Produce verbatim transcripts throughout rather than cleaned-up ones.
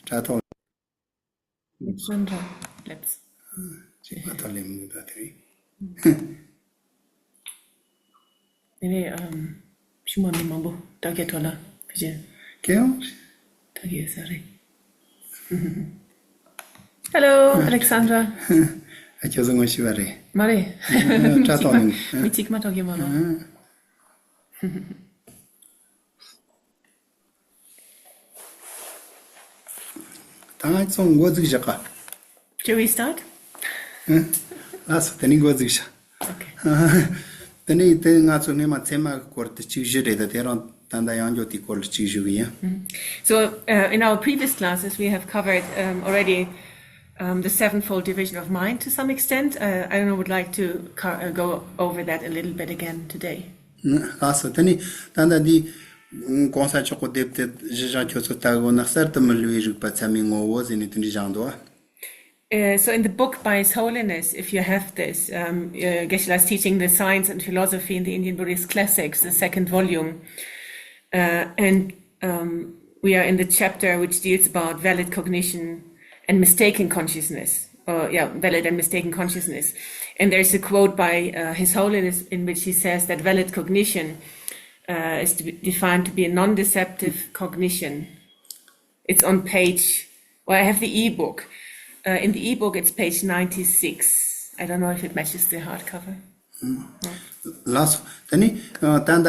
དྲ་ཐོག་ལེབ་སོན་ར་ལེབ་ཅིག་མ་ཐོག་ལེབ་མི་འདུག་ད་དེ་རིང་། དེ་ནས་ཨམ་ཕྱི་མ་མི་མང་པོ་ད་གའི་ཐོག་ལ་ཕི་ཅན་ཀེ་ཡོང་ད་གའི་ས་རེད། Hello, Alexandra. ཨ་ཁྱོད་ཚོ་ངོ་ཤེས་པ་རེད། མ་རེད། དྲ་ཐོག་ནས། མི་གཅིག་མ་ཐོག་གི་མ་རེད། ད་ང་ཚོ་འགོ་འཛུགས་བཞག་ག Shall we start? ལགས་སོ། དེ་ནི་འགོ་འཛུགས་བཞག Okay. དེ་ནི་དེ་ང་ཚོ་སྔས་མ་ཚད་མ་གི་སྐོར་དུ་གཅིག་ཞུ་རེད། ད་དེ་རང་ད་ལྟ་ཡང་འགྱོ་དེའི་སྐོར་ལ་གཅིག་ཞུ་གི་ཡིན། So, uh, in our previous classes, we have covered um, already um, the sevenfold division of mind to some extent. Uh, I would like to co- uh, go over that a little bit again today. ལགས་སོ། དེ་ནི་ད་ལྟ་འདི་གོང་ས་མཆོག་གི་དེབ་དེ་གཞི་བཞག་ཁྱོད་ཚོ་ལྟ་དགོས་ན། གསར་དུ་མི་བསླུ་བའི་རིག་པ་ཚད་མའི་ངོ་བོ་ཟེར་ནས་དེ་འདྲ་བཞག་འདུག Uh, so in the book by His Holiness, if you have this, um, uh, Geshe-la's Teaching the Science and Philosophy in the Indian Buddhist Classics, the second volume, uh, and um, we are in the chapter which deals about valid cognition and mistaken consciousness. Uh, yeah, valid and mistaken consciousness. And there's a quote by uh, His Holiness in which he says that valid cognition uh, is to be defined to be a non-deceptive cognition. It's on page, well, I have the ebook. Uh, in the ebook, it's page ninety-six. I don't know if it matches the hardcover. ལགས་སོ། དེ་ནི་ད་ལྟ་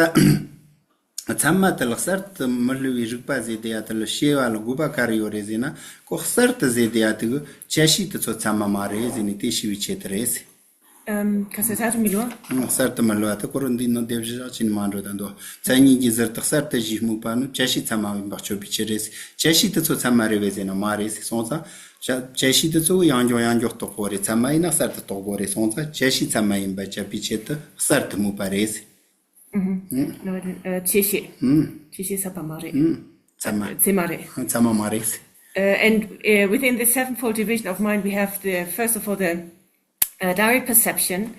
ཚད་མ་དེ་ལ་གསར་དུ་མི་བསླུ་བའི་རིག་པ་ཟེར་དེ་ཡ་དེ་ལ་ཤེས་པ་ལ་དགོས་པ་ག་རེ་ཡོད་རེད་ཟེར་ན། ཁོ་གསར་དུ་ཟེར་དེ་ཡ་དེ་གི་བཅད་ཤེས་དེ་ཚོ་ཚད་མ་མ་རེད་ཟེར་ནས་དེ་ཤེས་པའི་ཆེད་དུ་རེད། ཨམ། ག་ས་གསར་དུ་མི་བསླུ་བ། ཨང་། གསར་དུ་མི་བསླུ་བ་དེ་ཁོ་རང་འདི་ནང་དེབ་བཞི་ཞག་ཅིག་ནས་མ་འགྲོ་ད་འདུག་མཚན་ཉིད་ཀྱི་ཟུར་དུ་གསར་དུ་གཞི་སྨོས་པ་ནི་བཅད་ཤེས་ཚད་མ་ཡིན་པ་ཆོད་པའི་ཕྱིར་རེད། བཅད་ཤེས་དེ་ཚོ་ཚད་མ་རེད་པས་ཟེར་ན་མ་རེད་ཟེར་སོང་ཙང་། བཅད་བཅད་ཤེས་དེ་ཚོ་ཡང་སྐྱར་ཡང་སྐྱར་རྟོགས་དགོས་རེད། ཚད་མ་ཡིན་ན་གསར་དུ་རྟོགས་དགོས་རེད་སོང་ཙང་། བཅད་ཤེས་ཚད་མ་ཡིན་པ་སྤྱད་པའི་ཆེད་དུ་གསར་དུ་སྨོས་པ་རེད། ཨུ་ཧུམ། ནོ་ཨ་བཅད་ཤེས། ཨུ། བཅད་ཤེས་ཚད་མ་མ་རེད། ཨུ། ཚད་མ། ཚད་མ་རེད། ཚད་མ་མ་རེད། Uh, and uh, within the sevenfold division of mind, we have the first of all the uh, direct perception,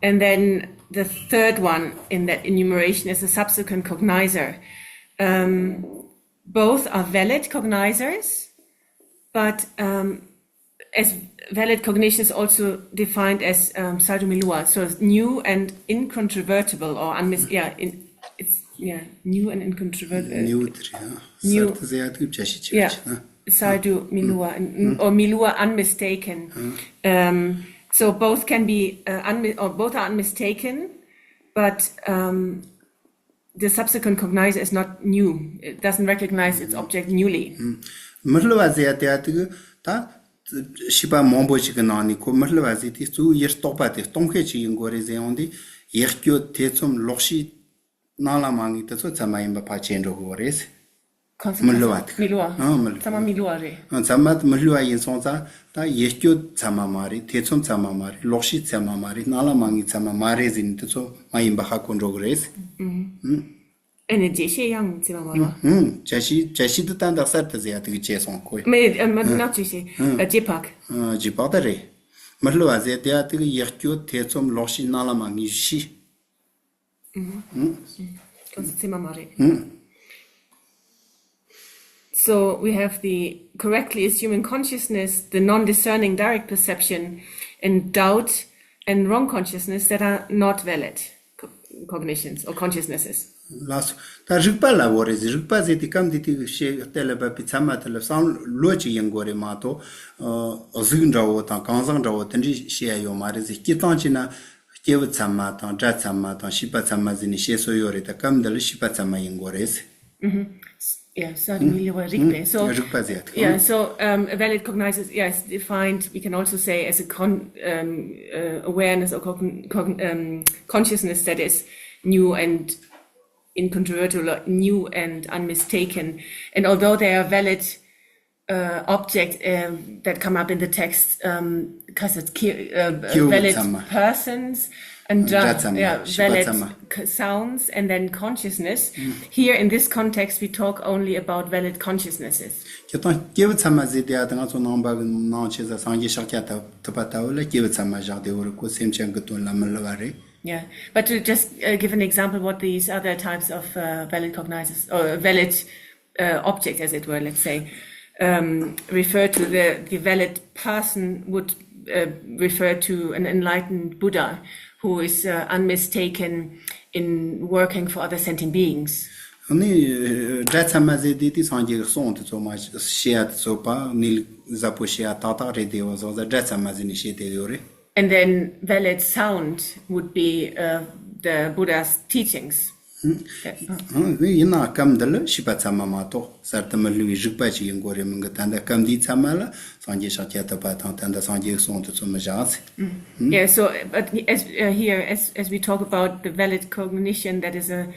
and then the third one in that enumeration is the subsequent cognizer. Um, both are valid cognizers, but um, as valid cognition is also defined as um, sardu milua, so it's new and incontrovertible or unmis- yeah, in, it's yeah, new and incontrovertible. New three, huh? New. Sardu zayatu chashi yeah. Huh? Sardu milua and- or milua unmistaken. Um, so both can be uh, unmi- or both are unmistaken, but um, the subsequent cognizer is not new. It doesn't recognize its object newly. མི་བསླུ་བ་ཟེར་ཡ་དེ་ཡ་དེ་གི་ད་ཤེས་པ་མང་པོ་ཞིག་གི་ནང་ནས་ཁོ་མི་བསླུ་བ་ཟེར་དེ་གཙོ་བོ་ཡུལ་རྟོག་པ་དེ་སྟོང་ཁེ་ཅིག་ཡིན་དགོས་རེད་ཟེར་ཡོང་དུས། ཡིད་སྐྱོ་ཐེ་ཚོམ་ལོག་ཤེས་སྣང་ལ་མ་ངེས་དེ་ཚོ་ཚད་མ་ཡིན་པ་ཕར་ཆད་འགྲོ་དགོས་རེད། གང་ཟག་མི་བསླུ་བ་དེ། མི་བསླུ་བ། ཨང་། མི་བསླུ་ཚད་མ་མི་བསླུ་བ་རེད། ཨང་། ཚད་མ་མི་བསླུ་བ་ཡིན་སོང་ཙང་ད་ཡིད་སྐྱོ་ཚད་མ་མ་རེད། ཐེ་ཚོམ་ཚད་མ་མ་རེད། ལོག་ཤེས་ཚད་མ་མ་རེད། སྣང་ལ་མ་ངེས་ཚད་མ་མ་རེད་ཟེར་ནས་དེ་ཚོ་མ་ཡིན་པ་ཧ་གོ་འགྲོ་གི་རེད། ཨུ། ཨེ་ནས་བཅད་ཤེས་ཡང་ཚད་མ་མ་རེད། ཨུ། བཅད་ཤེས་བཅད་ཤེས་དེ་ད་ད་གསར་དུ་ཟེར་ཡ་དེ་གི་བཅད་སོང་ཁོས། མེད་ཨ་མ་ཨུ། ནག་བཅད་ཤེས། ཨུ། ཨ་རྗེས་དཔག་ཨ་རྗེས་དཔག་ད་རེད། མི་བསླུ་བ་ཟེར་དེ་ཡ་དེ་གི་ཡིད་སྐྱོ་ཐེ་ཚོམ་ལོག་ཤེས་སྣང་ལ་མ་ངེས་ཤེས། གང་ཟག་ཚད་མ་མ་རེད། So we have the correctly assuming consciousness, the non-discerning direct perception, and doubt and wrong consciousness that are not valid co- cognitions or consciousnesses. ལགས་སོ། ད་རིག་པ་ལ་འོ་རེད་ཟེར། རིག་པ་ཟེར་དེ་སྐབས་འདི་དེ་གི་ཤེས་གཏད་ལ་བབས་པའི་ཚད་མ་དེ་ལ་བསམ་བློ་ཅིག་ཡིན་དགོས་རེད་མ་གཏོགས། ཨ་གཟུགས་འདྲ་བོ་དང་གང་ཟག་འདྲ་བོ་དེ་འདྲའི་ཤེས་ཡ་ཡོད་མ་རེད་ཟེར། སྤྱིར་བཏང་བྱས་ན། སྐྱེས་བུ་ཚད་མ་དང་སྒྲ་ཚད་མ་དང་ཤེས་པ་ཚད་མ་ཟེར་ནས་བཤད་སྲོལ་ཡོད་རེད། ད་སྐབས་འདི་ལ་ཤེས་པ་ཚད་མ་ཡིན་དགོས་རེད། Yeah, so the Milwa Rigpe. So རིག་པ་ཟེར་ཡ་དེ། Yeah, so um, a valid cognizance, yes, defined, we can also say as a con, um, uh, awareness or cogn, cogn, um, consciousness that is new and incontrovertible, or new and unmistaken. And although they are valid uh, object um, that come up in the text, um, because it's ki- uh, སྐྱེ་བོ་valid ཚད་མ། Persons and སྒྲ་ཚད་མ། yeah, ཤེས་པ་valid ཚད་མ། C- sounds and then consciousness. Here in this context, we talk only about valid consciousnesses. སྤྱིར་བཏང་སྐྱེ་བོ་ཚད་མ་ཟེར་དེ་ཡ་ད་ང་ཚོ་ནང་པ་གི་ནང་ཆེ་ས་སངས་རྒྱས་ཤཱཀྱ་ཐུབ་པ་ལྟ་བུ་ལ་སྐྱེ་བོ་ཚད་མ་བཞག་དེ་བོ་རེད། ཁོ་སེམས་ཅན་གི་དོན་ལ་མི་བསླུ་བ་རེད། Yeah, but to just uh, give an example, what these other types of uh, valid cognizers or valid uh, object, as it were, let's say, um, refer to the, the valid person would uh, refer to an enlightened Buddha who is uh, unmistaken in working for other sentient beings. ནི་སྒྲ་ཚད་མ་ཟེར་དེ་དེ་སངས་རྒྱས་ཀྱི་གསུང་དེ་ཚོ་མ་བཤད་ཡ་དེ་ཚོ་པ་གནས་ལུགས་ཟབ་པོ་བཤད་ཡ་ཏག་ཏག་རེད་དེ་བ་ཟོག་ཟ་སྒྲ་ཚད་མ་ཟེར་ནས་བཤད་དེ་ཡོད་རེད། And then valid sound would be uh, the Buddha's teachings. That- ཡིན་ནའང་སྐབས་འདི་ལ་ཤེས་པ་ཚད་མ་མ་གཏོགས་གསར་དུ་མི་སླུ་བའི་རིག་པ་ཅིག་ཡིན་དགོས་རེད་མིན་གི། ད་ལྟ་སྐབས་འདིའི་ཚད་མ་ལ་སངས་རྒྱས་ཤཱཀྱ་ཐུབ་པ་དང་ད་ལྟ་སངས་རྒྱས་གསུང་དེ་ཚོ་མི་བཞག་ཟེར། Yeah, so but as uh, here, as as we talk about the valid cognition, that is a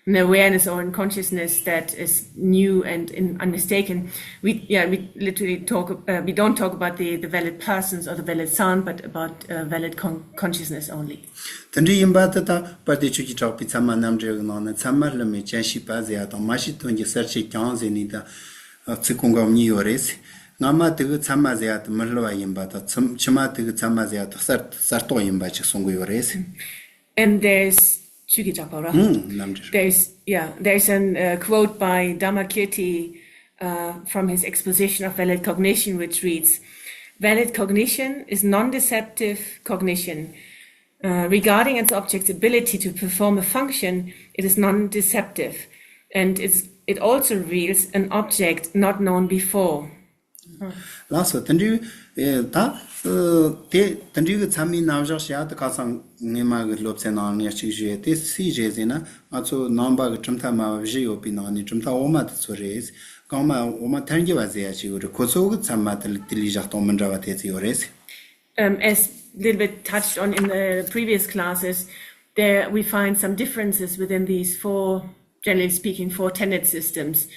an awareness or in consciousness that is new and in, unmistaken. We yeah, we literally talk. Uh, we don't talk about the the valid persons or the valid sound, but about uh, valid con- consciousness only. དེ་འདྲ་ཡིན་པ་དེ་དང་དཔལ་ལྡན་ཆོས་ཀྱི་གྲགས་པའི་ཚད་མ་རྣམ་འགྲེལ་གྱི་ནང་ནས་ཚད་མ་སླུ་མེད་སྤྱན་ཤེས་པ་ཟེར་ཡ་དང་མ་ཤེས་དོན་གྱི་གསལ་བྱེད་ཀྱང་ཟེར་ནས་ད་ཚིག་གོང་གང་གཉིས་ཡོད་རེད། སྔ་མ་དེ་གི་ཚད་མ་ཟེར་ཡ་དེ་མི་སླུ་བ་ཡིན་པ་དང་ཚིམ་ཕྱི་མ་དེ་གི་ཚད་མ་ཟེར་ཡ་དེ་གསར་གསར་རྟོགས་ཡིན་པ་ཅིག་གསུང་གི་ཡོད་རེད། And there's ཆོས་ཀྱི་གྲགས་པ་ར། རྣམ་འགྲེལ། There's, yeah, there's an uh, quote by Dharmakirti uh, from his exposition of valid cognition, which reads, Valid cognition is non deceptive cognition. Uh, regarding its object's ability to perform a function, it is non deceptive. And it's, it also reveals an object not known before. ལགས་སོ། དེ་འདྲའི་ཨེ་ད་ཨེ་དེ་དེ་འདྲའི་གི་ཚད་མའི་རྣམ་གཞག་བཤད་ཡ་དེ་ཁ་སང་ངས་མ་གི་སློབ་ཚན་ནང་ངས་གཅིག་ཞུས་ཡ་དེ་སུས་རེད་ཟེར་ན། ང་ཚོ་ནང་པ་གི་གྲུབ་མཐའ་སྨྲ་བ་བཞི་ཡོད་པའི་ནང་ནས་གྲུབ་མཐའ་འོག་མ་དེ་ཚོ་རེད། གོང་མ་འོག་མ་ཐལ་འགྱུར་བ་ཟེར་ཡ་ཅིག་ཡོད་རེད། ཁོ་ཚོ་གི་ཚད་མ་དེ་ལ་དེ་ལས་བཞག་སྟངས་མི་འདྲ་བ་དེ་ཚོ་ཡོད་རེད། Um, as little bit touched on in the previous classes, there we find some differences within these four, generally speaking, four tenet systems.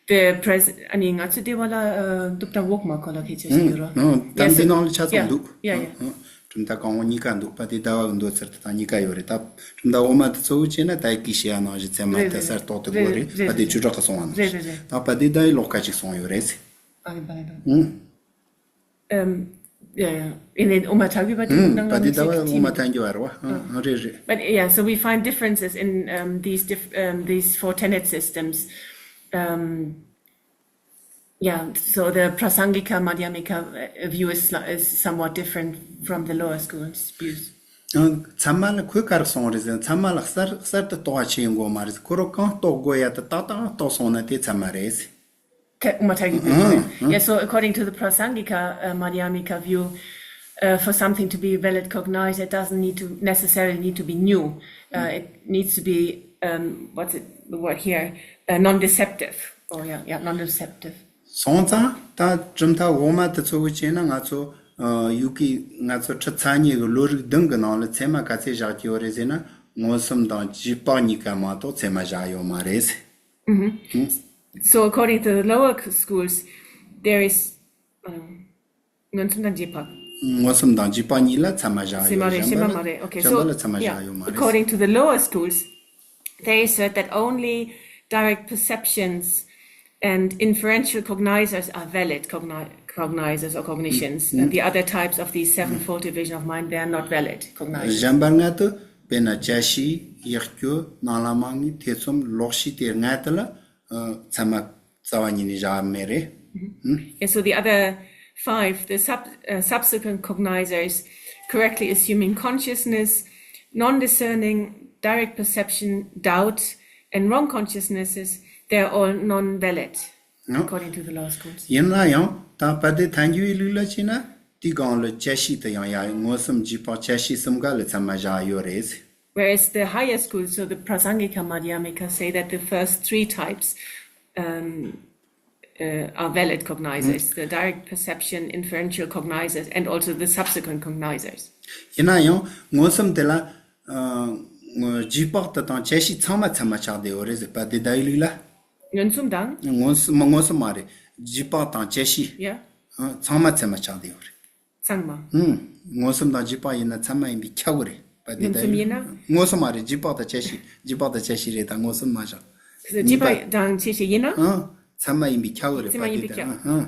The pres- I mean, ང་ཚོ་དེ་བ་ལ་ཨ་དུབ་དང་འོག་མ་གོ་ལ་ཁེ་ཆེ་ཞིག་ཡོད་རོ། ཨང་། ད་Yes, འདི sir. ནང་ལ་ཆ་ཚང་Yeah, འདུག yeah, yeah. ཨང་། གྲུབ་མཐའ་གང་འོག་གཉིས་ཀ་འདུག་པ། དེ་ཟླ་བ་གི་འདོད་ཚུལ་དེ་དང་གཉིས་ཀ་ཡོད་རེད། ད་གྲུབ་མཐའ་འོག་མ་དེ་གཙོ་བོ་བྱས་ན་ད་ཡི་གེ་ཤེས་ཡ་ནང་བཞིན་ཚད་མ་རེད་དེ་རེད་གསར་རྟོགས་དེ་རེད། དགོས་རེད། རེད་པ་དེ་རེད་ཆོས་གྲགས་ཀྱི་གསུང་བ་ནང་རེད་བཞིན། རེད་རེད། ད་པ་དེ་ད་ཡི་ལོག་ཁ་ཅིག་གསུང་ཡོད་རེད། ཨ་རེད་པ་རེད་པ། ཨང་། Um, yeah, yeah. In the Oma Tagriba, mm, Nanga Pati Dawa Nangsi Uma Tangyo Arwa. Ah, ah, re, re. But yeah, so we find differences in um, these diff- um, these four tenet systems. Um, yeah, so the Prasangika Madhyamika uh, view is, sli- is somewhat different from the lower schools' views. ཚད་མ་ལ་ཁོས་ག་རེ་གསུངས་རེད་ཟེར་ན། ཚད་མ་ལ་གསར་གསར་དུ་རྟོགས་པ་ཆེ་ཡོང་གོ་མ་རེད། ཁོ་རོ་གང་རྟོགས་དགོས་ཡ་དེ་ཏག་ཏག་རྟོགས་སོང་ན་དེ་ཚད་མ་རེད། Te- Uma Taggi Bhikkhave. Yeah, so according to the Prasangika uh, Madhyamika view, uh, for something to be valid cognized, it doesn't need to necessarily need to be new. Uh, it needs to be, um, what's it, the word here? Uh, non-deceptive. Oh, yeah, yeah, non-deceptive. སོང་ཙང་ད་གྲུབ་མཐའ་འོག་མ་དེ་ཚོ་བོ་བྱས་ན་ང་ཚོ་ཡུ་གེ་ང་ཚོ་ཁྲི་ཚ་ཉེ་གི་བློ་རིག་བདུན་གི་ནང་ལ་ཚད་མ་ག་ཚད་བཞག་གི་ཡོད་རེད་ཟེར་ན། མངོན་སུམ་དང་རྗེས་དཔག་གཉིས་ཀ་མ་གཏོགས་ཚད་མ་བཞག་ཡོད་མ་རེད། So according to the lower schools, there is um, མངོན་སུམ་དང་རྗེས་དཔག་མངོན་སུམ་དང་རྗེས་དཔག་གཉིས་ལ་ཚད་མ་བཞག་ཡོད་རེད། གཞན་པ་ལ་གཞན་པ་མ་རེད། Okay, གཞན་པ་ལ་ཚད་མ་བཞག་ཡོད་མ་རེད། According to the lower schools, they assert that only direct perceptions and inferential cognizers are valid cogni- cognizers or cognitions. And the other types of these sevenfold division of mind, they are not valid cognizers. གཞན་པ་ལྔ་དུ་དཔེར་ན་བཅད་ཤེས། ཡིད་སྐྱོ། སྣང་ལ་མ་ངེས། ཐེ་ཚོམ། ལོག་ཤེས། དེ་ལྔ་དེ་ལ་ཨ་ཚད་མ་རྩ་བ་ཉིད་ནས་བཞག་མེད་རེད། And so the other five, the sub, uh, subsequent cognizers, correctly assuming consciousness, non discerning, direct perception, doubt, and wrong consciousnesses, they're all non valid, according to the lower schools. ཡིན་ན་ཡང་ད་པ་དེ་ཐལ་འགྱུར་བའི་ལུགས་ལ་བྱས་ན་དེའི་སྒང་ལ་བཅད་ཤེས་དེ་ཡང་ཡ་མངོན་སུམ་རྗེས་དཔག་བཅད་ཤེས་གསུམ་ཀ་ལ་ཚད་མ་བཞག་ཡོད་རེད། Whereas the higher schools, so the Prasangika Madhyamika, say that the first three types um, uh, are valid cognizers, the direct perception, inferential cognizers, and also the subsequent cognizers. ཡིན་ན་ཡང་མངོན་སུམ་དེ་ལ་ཨ་རྗེས་དཔག་དེ་དང་བཅད་ཤེས་ཚང་མ་ཚད་མ་ཆགས་བསྡད་ཡོད་རེད་ཟེར་པ་དེ་ད་ཡི་ལུགས་ལ། མངོན་སུམ་དང་། མངོན་སུམ་མ་མངོན་སུམ་མ་རེད། རྗེས་དཔག་དང་བཅད་ཤེས། Yeah. ཨ་ཚང་མ་ཚད་མ་ཆགས་བསྡད་ཡོད་རེད། ཚང་མ། ཨུམ། མངོན་སུམ་དང་རྗེས་དཔག་ཡིན་ན་ཚད་མ་ཡིན་པས་ཁྱབ་གི་རེད་པ་དེ། མངོན་སུམ་ཡིན་ན། མངོན་སུམ་མ་རེད། རྗེས་དཔག་དང་བཅད་ཤེས། རྗེས་དཔག་དང་བཅད་ཤེས་རེད། ད་མངོན་སུམ་མ་བཞག་རྗེས་དཔག་དང་བཅད་ཤེས་ཡིན་ན། ཨང་། ཚད་མ་ཡིན་པས་ཁྱབ་གི་རེད་པ་དེ། ཚད་མ་ཡིན་པས་ཁྱབ། ཨང་།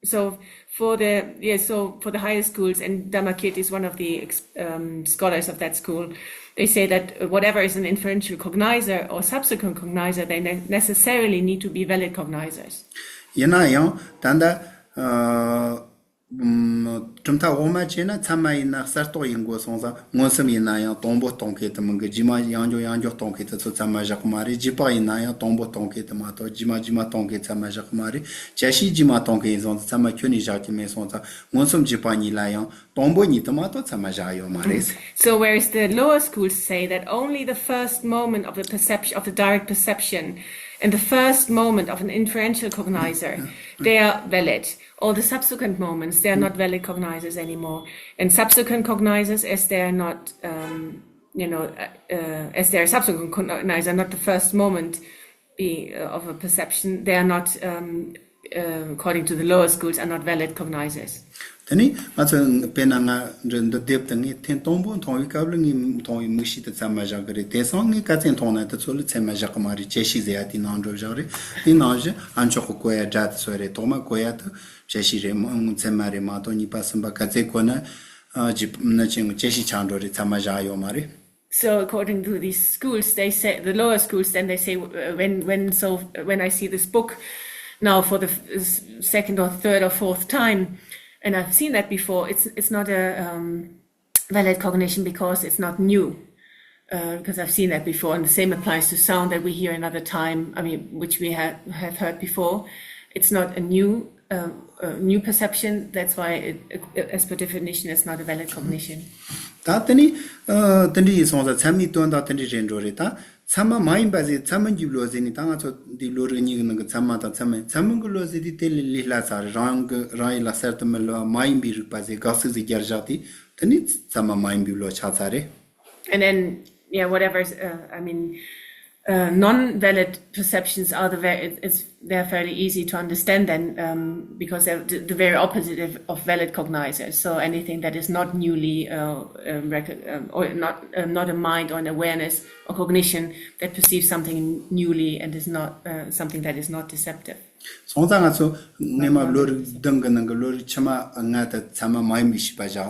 So for the, yeah, so for the higher schools, and Dharmakirti is one of the ex- um, scholars of that school, they say that uh, whatever is an inferential cognizer or subsequent cognizer, they ne- necessarily need to be valid cognizers. ཡིན་ན་ཡང་ད་ལྟ་ཨ། ཨམ། གྲུབ་མཐའ་འོག་མ་བྱས་ན་ཚད་མ་ཡིན་ན་གསར་རྟོགས་ཡིན་དགོས་སོང་ཙང་མངོན་སུམ་ཡིན་ན་ཡང་དང་པོ་གཏོང་མཁན་དེ་མིན་གི། རྗེས་མ་ཡང་བསྐྱར་ཡང་བསྐྱར་གཏོང་མཁན་དེ་ཚོ་ཚད་མ་བཞག་གི་མ་རེད། རྗེས་དཔག་ཡིན་ན་ཡང་དང་པོ་གཏོང་མཁན་དེ་མ་གཏོགས་རྗེས་མ་རྗེས་མ་གཏོང་མཁན་ཚད་མ་བཞག་གི་མ་རེད། བཅད་ཤེས་རྗེས་མ་གཏོང་མཁན་ཡིན་སོང་ཙང་ཚད་མ་ཁྱོན་ནས་བཞག་རྒྱུ་མེད་སོང་ཙང་མངོན་སུམ་རྗེས་དཔག་གཉིས་ལ་ཡང་དང་པོ་གཉིས་དེ་མ་གཏོགས་ཚད་མ་བཞག་ཡོད་མ་རེད། So whereas the lower schools say that only the first moment of the perception, of the direct perception, and the first moment of an inferential cognizer, they are valid. All the subsequent moments, they are not valid cognizers anymore. And subsequent cognizers, as they are not, um, you know, uh, uh, as they are subsequent cognizer, not the first moment be, uh, of a perception, they are not, um, uh, according to the lower schools, are not valid cognizers. དེ་ནི་ང་ཚོ་དཔེར་ན་ང་འདི་འདི་དེབ་དེ་ངས་ཐེངས་དང་པོ་མཐོང་བའི་སྐབས་ལ་ངས་མཐོང་བའི་མིག་ཤེས་དེ་ཚད་མ་བཞག་གི་རེད། དེང་སང་ངས་ག་ཚད་མཐོང་ན་དེ་ཚོ་ལ་ཚད་མ་བཞག་གི་མ་རེད། བཅད་ཤེས་ཟེར་ཡ་དེའི་ནང་འགྲོ་བཞག་རེད། དེའི་ནང་བཞིན་ཨ་མཆོག་གི་བཀོད་ཡ་སྒྲ་དེ་ཚོ་རེད། ཐོག་མ་བཀོད་ཡ་དེ་བཅད་ཤེས་རེད་མ་ཚད་མ་རེད་མ་གཏོགས་གཉིས་པ་གསུམ་པ་ག་ཚད་བཀོད་ན་ཨ་ཇི་ན་ཅིང་བཅད་ཤེས་ཆགས་འགྲོ་རེད། ཚད་མ་བཞག་ཡོད་མ་རེད། So according to these schools, they say, the lower schools, then they say, uh, when when so when I see this book now for the f- s- second or third or fourth time, and I've seen that before, it's it's not a, um, valid cognition because it's not new. Uh, because I've seen that before, and the same applies to sound that we hear another time. I mean, which we have have heard before. It's not a new, uh, uh, new perception. That's why, it, it, as per definition, it's not a valid cognition. ད་དེ་ནི་ཨ་དེ་འདྲ་ཡིན་སོང་ཙང་ཚད་མའི་དོན་དག་དེ་འདྲ་རེད་འགྲོ་རེད། ད་ཚད་མ་མ་ཡིན་པ་ཟེར་ཚད་མིན་གྱི་བློ་ཟེར་ནི་ད་ང་ཚོ་འདི་བློ་རིག་གཉིས་ཀྱི་ནང་གི་ཚད་མ་དང་ཚད་མིན་ཚད་མིན་གྱི་བློ་ཟེར་དུས་དེ་ལས་ལས་སླ་ས་རེད། རང་གི་རང་ཡིད་ལ་གསར་དུ་མི་སླུ་བ་མ་ཡིན་པའི་རིག་པ་ཟེར་དགག་ཚིག་ཟིག་རྒྱབ་བཞག་དུས་དེ་ནི་ཚད་མ་མ་ཡིན་པའི་བློ་ཆགས་ཚར་རེད། And then, yeah, whatever, uh, I mean, uh, non-valid perceptions are the very, it- it's, they're fairly easy to understand then, um, because they're the, the very opposite of, of valid cognizers. So anything that is not newly, uh, um, rec- um, or not, um, not a mind or an awareness or cognition that perceives something newly and is not, uh, something that is not deceptive. སོང་ཙང་ང་ཚོ་སྔས་མ་བློ་རིག་བདུན་གྱི་ནང་གི་བློ་རིག་ཕྱི་མ་ལྔ་དེ་ཚད་མ་མ་ཡིན་པའི་ཤེས་པ་བཞག་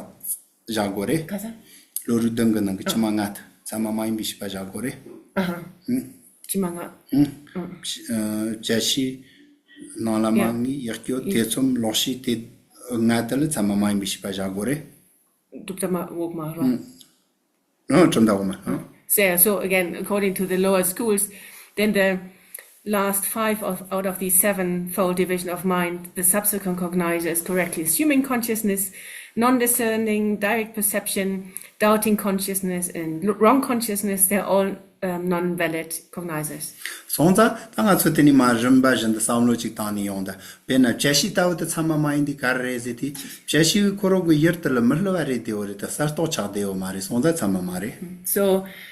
བཞག་དགོས་རེད། ག་ས། བློ་རིག་བདུན་གྱི་ནང་གི་ཕྱི་མ་ལྔ་དེ་ཚད་མ་མ་ཡིན་པའི་ཤེས་པ་བཞག་དགོས་རེད། ཨ་ཧ། ཨུ། ཕྱི་མ་ལྔ། ཨུ། ཨུ། ཕྱི- ཨ། བཅད་ཤེས། སྣང་ལ་མ་ངེས། ཡིད་སྐྱོ། ཐེ་ཚོམ། ལོག་ཤེས། དེ་ལྔ་དེ་ལ་ཚད་མ་མ་ཡིན་པའི་ཤེས་པ་བཞག་དགོས་རེད། གྲུབ་མཐའ་འོག་མ་རེད་པ། ཨུ། གྲུབ་མཐའ་འོག་མ། ཨུ། So, so again, according to the lower schools, then the last five of, out of the sevenfold division of mind, the subsequent cognizer is correctly assuming consciousness, non-discerning, direct perception, doubting consciousness, and l- wrong consciousness, they're all, um, non-valid cognizers. སོང་ཙང་ད་ང་ཚོ་དེ་ནི་མ་རིམ་པ་བཞིན་དུ་བསམ་བློ་ཅིག་བཏང་ནས་ཡོང་ད། དཔེར་ན་བཅད་ཤེས་ལྟ་བུ་དེ་ཚད་མ་མ་ཡིན་དུས་ག་རེ་རེད་ཟེར་དུས། བཅད་ཤེས་པའི་ཁོ་རང་གི་ཡུལ་དེ་ལ་མི་སླུ་བ་རེད་བསྡད་ཡོད་རེད། ད་གསར་རྟོགས་ཆགས་བསྡད་ཡོད་མ་རེད། སོང་ཙང་ཚད་མ་མ་རེད། So,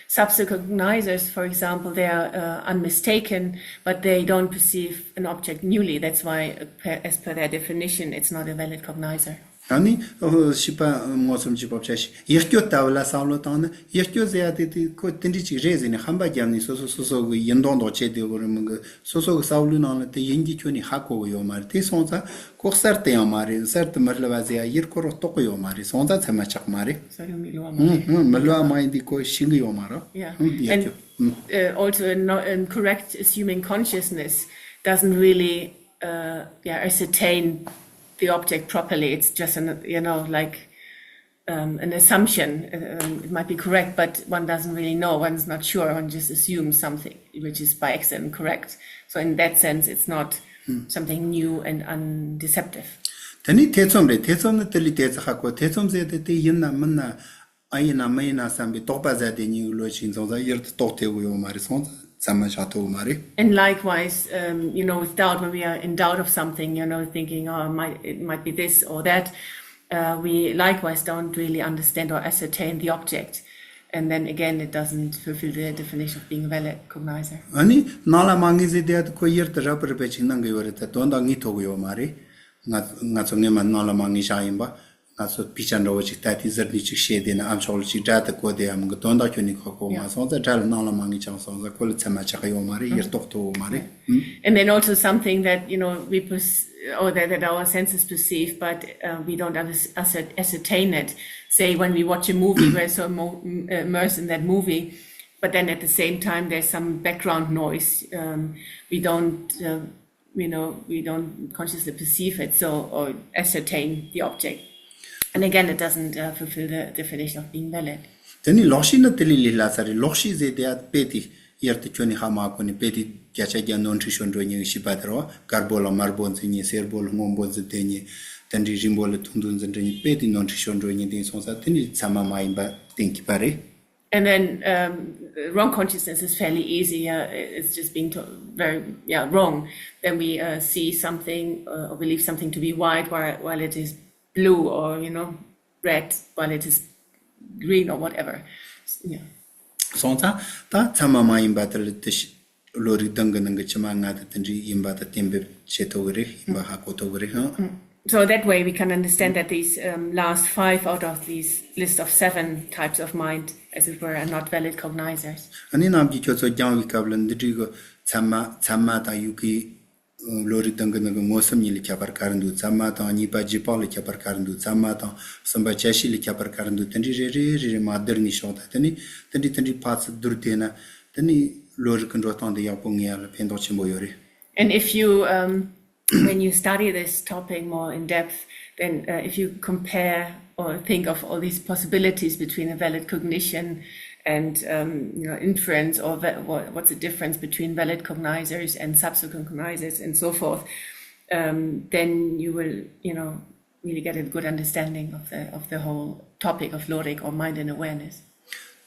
subsequent cognizers, for example, they are, uh, unmistaken, but they don't perceive an object newly. That's why, uh, per- as per their definition, it's not a valid cognizer. ད་ནི་ཨོ་ཤེས་པ་མངོན་སུམ་རྗེས་དཔག་བཅད་ཤེས། ཡིད་སྐྱོ་ལྟ་བུ་ལ་བསམ་བློ་བཏང་ན། ཡིད་སྐྱོ་ཟེར་ཡ་དེ་དེ་ཁོ་དེ་འདྲ་ཅིག་རེད་ཟེར་ནས་ཧམ་པ་བརྒྱབ་ནས་སོ་སོ་སོ་སོ་གི་ཡིན་མདོག་མདོག་བྱས་བསྡད་ཡོད་རེད་མི་འགི། སོ་སོ་གི་བསམ་བློའི་ནང་ལ་དེ་ཡིན་གྱི་ཁྱོན་ནས་ཧ་གོ་གི་ཡོད་མ་རེད། དེ་སོང་ཙང་ཁོ་གསར་དུ་ཡང་མ་རེད། གསར་དུ་མི་སླུ་བ་ཟེར་ཡ་ཡུལ་ཁོ་རང་རྟོགས་གི་ཡོད་མ་རེད། སོང་ཙང་ཚད་མ་ཆགས་མ་རེད། གསར་ཡོང་གི་སླུ་བ་མ་ཧུམ་རེད། ཧུམ་མི་སླུ་བ་མ་ཡིན་དུས་ཁོ་ཤེས་གི་ཡོད་མ་རེད། Yeah. ཧུམ་ཡིད་And སྐྱོ། ཧུམ། Uh, also, a no- incorrect assuming consciousness doesn't really, uh, yeah, ascertain the object properly. It's just an, you know, like, um, an assumption. Uh, Um, it might be correct, but one doesn't really know. One's not sure. One just assumes something, which is by accident correct. So in that sense, it's not something new and undeceptive. དེ་ནི་ཐེ་ཚོམ་རེད། ཐེ་ཚོམ་ནི་དེ་ལས་དེ་ཚོ་ཧ་གོ། ཐེ་ཚོམ་ཟེར་དེ་དེ་ཡིན་ན་མིན་ན། ཨ་ཡིན་ན་མི་ཡིན་ན་བསམ་པའི་དོགས་པ་ཟ་དེ་ཉིད་ཀྱི་བློ་ཞིག་འཛོམས་ས་ཡུལ་དུ་རྟོགས་ཐུབ་ཀྱི་ཡོད་མ་རེད། སོང་ཙང་ཚད་མ་བཞག་ཐུབ་ཀྱི་མ་རེད། And likewise, um, you know, with doubt, when we are in doubt of something, you know, thinking, oh, it might, it might be this or that, uh, we likewise don't really understand or ascertain the object. And then again, it doesn't fulfill the definition of being a valid cognizer. ཨ་ནི་སྣང་ལ་མ་ངེས་ཟེར་དེ་ཡ་དེ་ཁོ་ཡུལ་དུ་རབ་རིབ་པ་ཅིག་སྣང་གི་ཡོད་རེད། ད་དོན་དག་ངེས་ཐུབ་ཀྱི་ཡོད་མ་རེད། ང་ང་ཚོ་སྔས་མ་སྣང་ལ་མ་ངེས་བཞག་ཡིན་པ། ང་ཚོ་དཔེ་ཆ་འདྲ་བོ་ཅིག་ལྟ་དུས་ཟུར་ནས་ཅིག་བཤད་བསྡད་ན་ཨ་མཆོག་ལ་ཅིག་སྒྲ་དེ་གོ་བསྡད་ཡ་མི་འགི། དོན་དག་ཁྱོན་ནས་ཧ་གོ་མ་སོང་ཙང་སྒྲ་ལ་སྣང་ལ་མ་ངེས་ཆགས་སོང་ཙང་ཁོ་ལ་ཚད་མ་ཆགས་ཀྱི་ཡོད་མ་རེད། ཡུལ་རྟོགས་ཐུབ་ཡོད་མ་རེད། ཨུམ། And then also something that, you know, we pers- or that, that our senses perceive, but, uh, we don't under- ascer- ascertain it. Say when we watch a movie, we're so mo- uh, immersed in that movie, but then at the same time, there's some background noise. Um, we don't, uh, you know, we don't consciously perceive it, so, or ascertain the object. And again, it doesn't uh, fulfill the definition of being valid. དེ་ནི་ལོག་ཤེས་ནི་དེ་ལས་ལས་སླ་ས་རེད། ལོག་ཤེས་ཟེར་དེ་ཡ་དཔེ་དེ་ཡར་དུ་ཁྱོན་ནས་ཧ་མ་གོ་ནས་དཔེ་དེ་བརྒྱ་ཆ་བརྒྱ་ནོར་འཁྲུལ་ཤོར་འགྲོ་ཉེན་ཤེས་པ་དེ་རེད་བ། དཀར་པོ་ལ་དམར་པོ་འཛིན་ཉེན། སེར་པོ་ལ་སྔོན་པོ་འཛིན་བསྡད་ཉེན། དེ་འདྲའི་རིང་པོ་ལ་ཐུང་ཐུང་འཛིན་འགྲོ་ཉེན། དཔེ་དེ་ནོར་འཁྲུལ་ཤོར་འགྲོ་ཉེན། དེ་སོང་ཙང་དེ་ནི་ཚད་མ་མ་ཡིན་པ་གཏན་འཁེལ་བ་རེད། And then um, wrong consciousness is fairly easy. Yeah, it's just being to- very yeah wrong. Then we uh, see something uh, or believe something to be white while, while it is blue, or you know, red while it is green or whatever. Yeah. སོང་ཙང་ད་ཚད་མ་མ་ཡིན་པ་དེ་ལ་དེ་བློ་རིག་གདེང་གི་ནང་གི་ཕྱི་མ་ལྔ་དེ་དེ་འདྲའི་ཡིན་པ་དེ་གཏན་འབེབས་བྱེད་ཐུབ་ཀྱི་རེད། ཡིན་པ་ཧ་གོ་ཐུབ་ཀྱི་རེད། ཧང་། So that way we can understand that these um, last five out of these list of seven types of mind, as it were, are not valid cognizers. ཨ་ནི་ནམ་གྱི་ཁྱོད་ཚོ་སྦྱང་བའི་སྐབས་ལ་འདི་འདྲའི་གི་ཚད་མ་ཚད་མ་དང་ཡུལ་གྱི་བློ་རིག་གདེང་གི་ནང་གི་མངོན་སུམ་གཉིས་ལ་ཁྱད་པར་ག་རེ་འདུག་ཚད་མ་དང་གཉིས་པ་རྗེས་དཔག་ལ་ཁྱད་པར་ག་རེ་འདུག་ཚད་མ་དང་གསུམ་པ་བཅད་ཤེས་ལ་ཁྱད་པར་ག་རེ་འདུག་དེ་འདྲའི་རེ་རེ་རེ་རེ་མར་བསྡུར་ནས་ཤོག་དང་། དེ་ནི་དེ་འདྲའི་དེ་འདྲའི་ཕར་ཚུར་བསྡུར་བསྡད་ན་དེ་ནི་བློ་རིག་གི་འགྲོ་སྟངས་དེ་ཡག་པོ་ངེས་ཡ་ལ་ཕན་ཐོགས་ཆེན་པོ་ཡོད་རེད། And if you, um, when you study this topic more in depth, then uh, if you compare or think of all these possibilities between a valid cognition and um, you know, inference, or va- what- what's the difference between valid cognizers and subsequent cognizers and so forth, um, then you will, you know, really get a good understanding of the of the whole topic of logic or mind and awareness.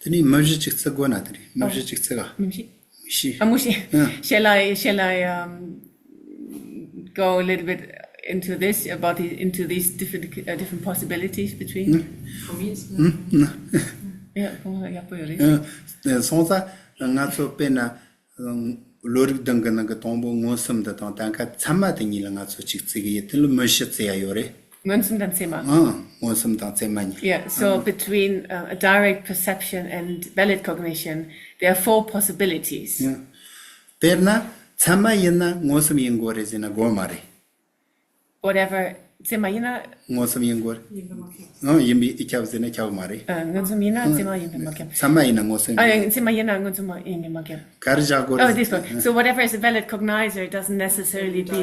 དེ་ནི་མུ་བཞི་ཅིག་བརྩི་དགོས་ན། དེ་ནི་མུ་བཞི་ཅིག་བརྩི་ག་མུ་བཞི། མུ་བཞི། ཨ། མུ་བཞི། ཨ། Shall I, shall I um, go a little bit into this, about the, into these different, uh, different possibilities between? ཨ། ཨ། ཡ། ཁོང་ལ་ཡག་པོ་ཡོད་རེད། ཨ། སོང་ཙང་ང་ཚོ་དཔེར་ན་བློ་རིག་གདེང་གི་ནང་གི་དང་པོ་མངོན་སུམ་འདི་དང་ད་ཁ་ཚད་མ་དེ་གཉིས་ལ་ང་ཚོ་གཅིག་བརྩི་གི་ཡོད། དེ་ལ་མུ་བཞི་བརྩི་ཡ་ཡོད་རེད། མངོན་སུམ་དང་ཚད་མ། ཨང་། མངོན་སུམ་དང་ཚད་མ་གཉིས། Yeah, so between uh, a direct perception and valid cognition, there are four possibilities. ཡང་། དཔེར་ན་ཚད་མ་ཡིན་ན་མངོན་སུམ་ཡིན་དགོས་རེད་ཟེར་ན་དགོས་མ་རེད། Whatever. ཚད་མ་ཡིན་ན། མངོན་སུམ་ཡིན་དགོས་རེད། ཡིན་པ་མ་ཁྱབ། ཨང་། ཡིན་པས་ཁྱབ་ཟེར་ན་ཁྱབ་མ་རེད། ཨ། མངོན་སུམ་ཡིན་ན་ཚད་མ་ཡིན་པས་མ་ཁྱབ། ཚད་མ་ཡིན་ན་མངོན་སུམ། ཨ། ཡིན། ཚད་མ་ཡིན་ན་མངོན་སུམ་ཡིན་པས་མ་ཁྱབ། ག་རེ་བཞག་དགོས་Oh, རེད། This one. So whatever is a valid cognizer doesn't necessarily be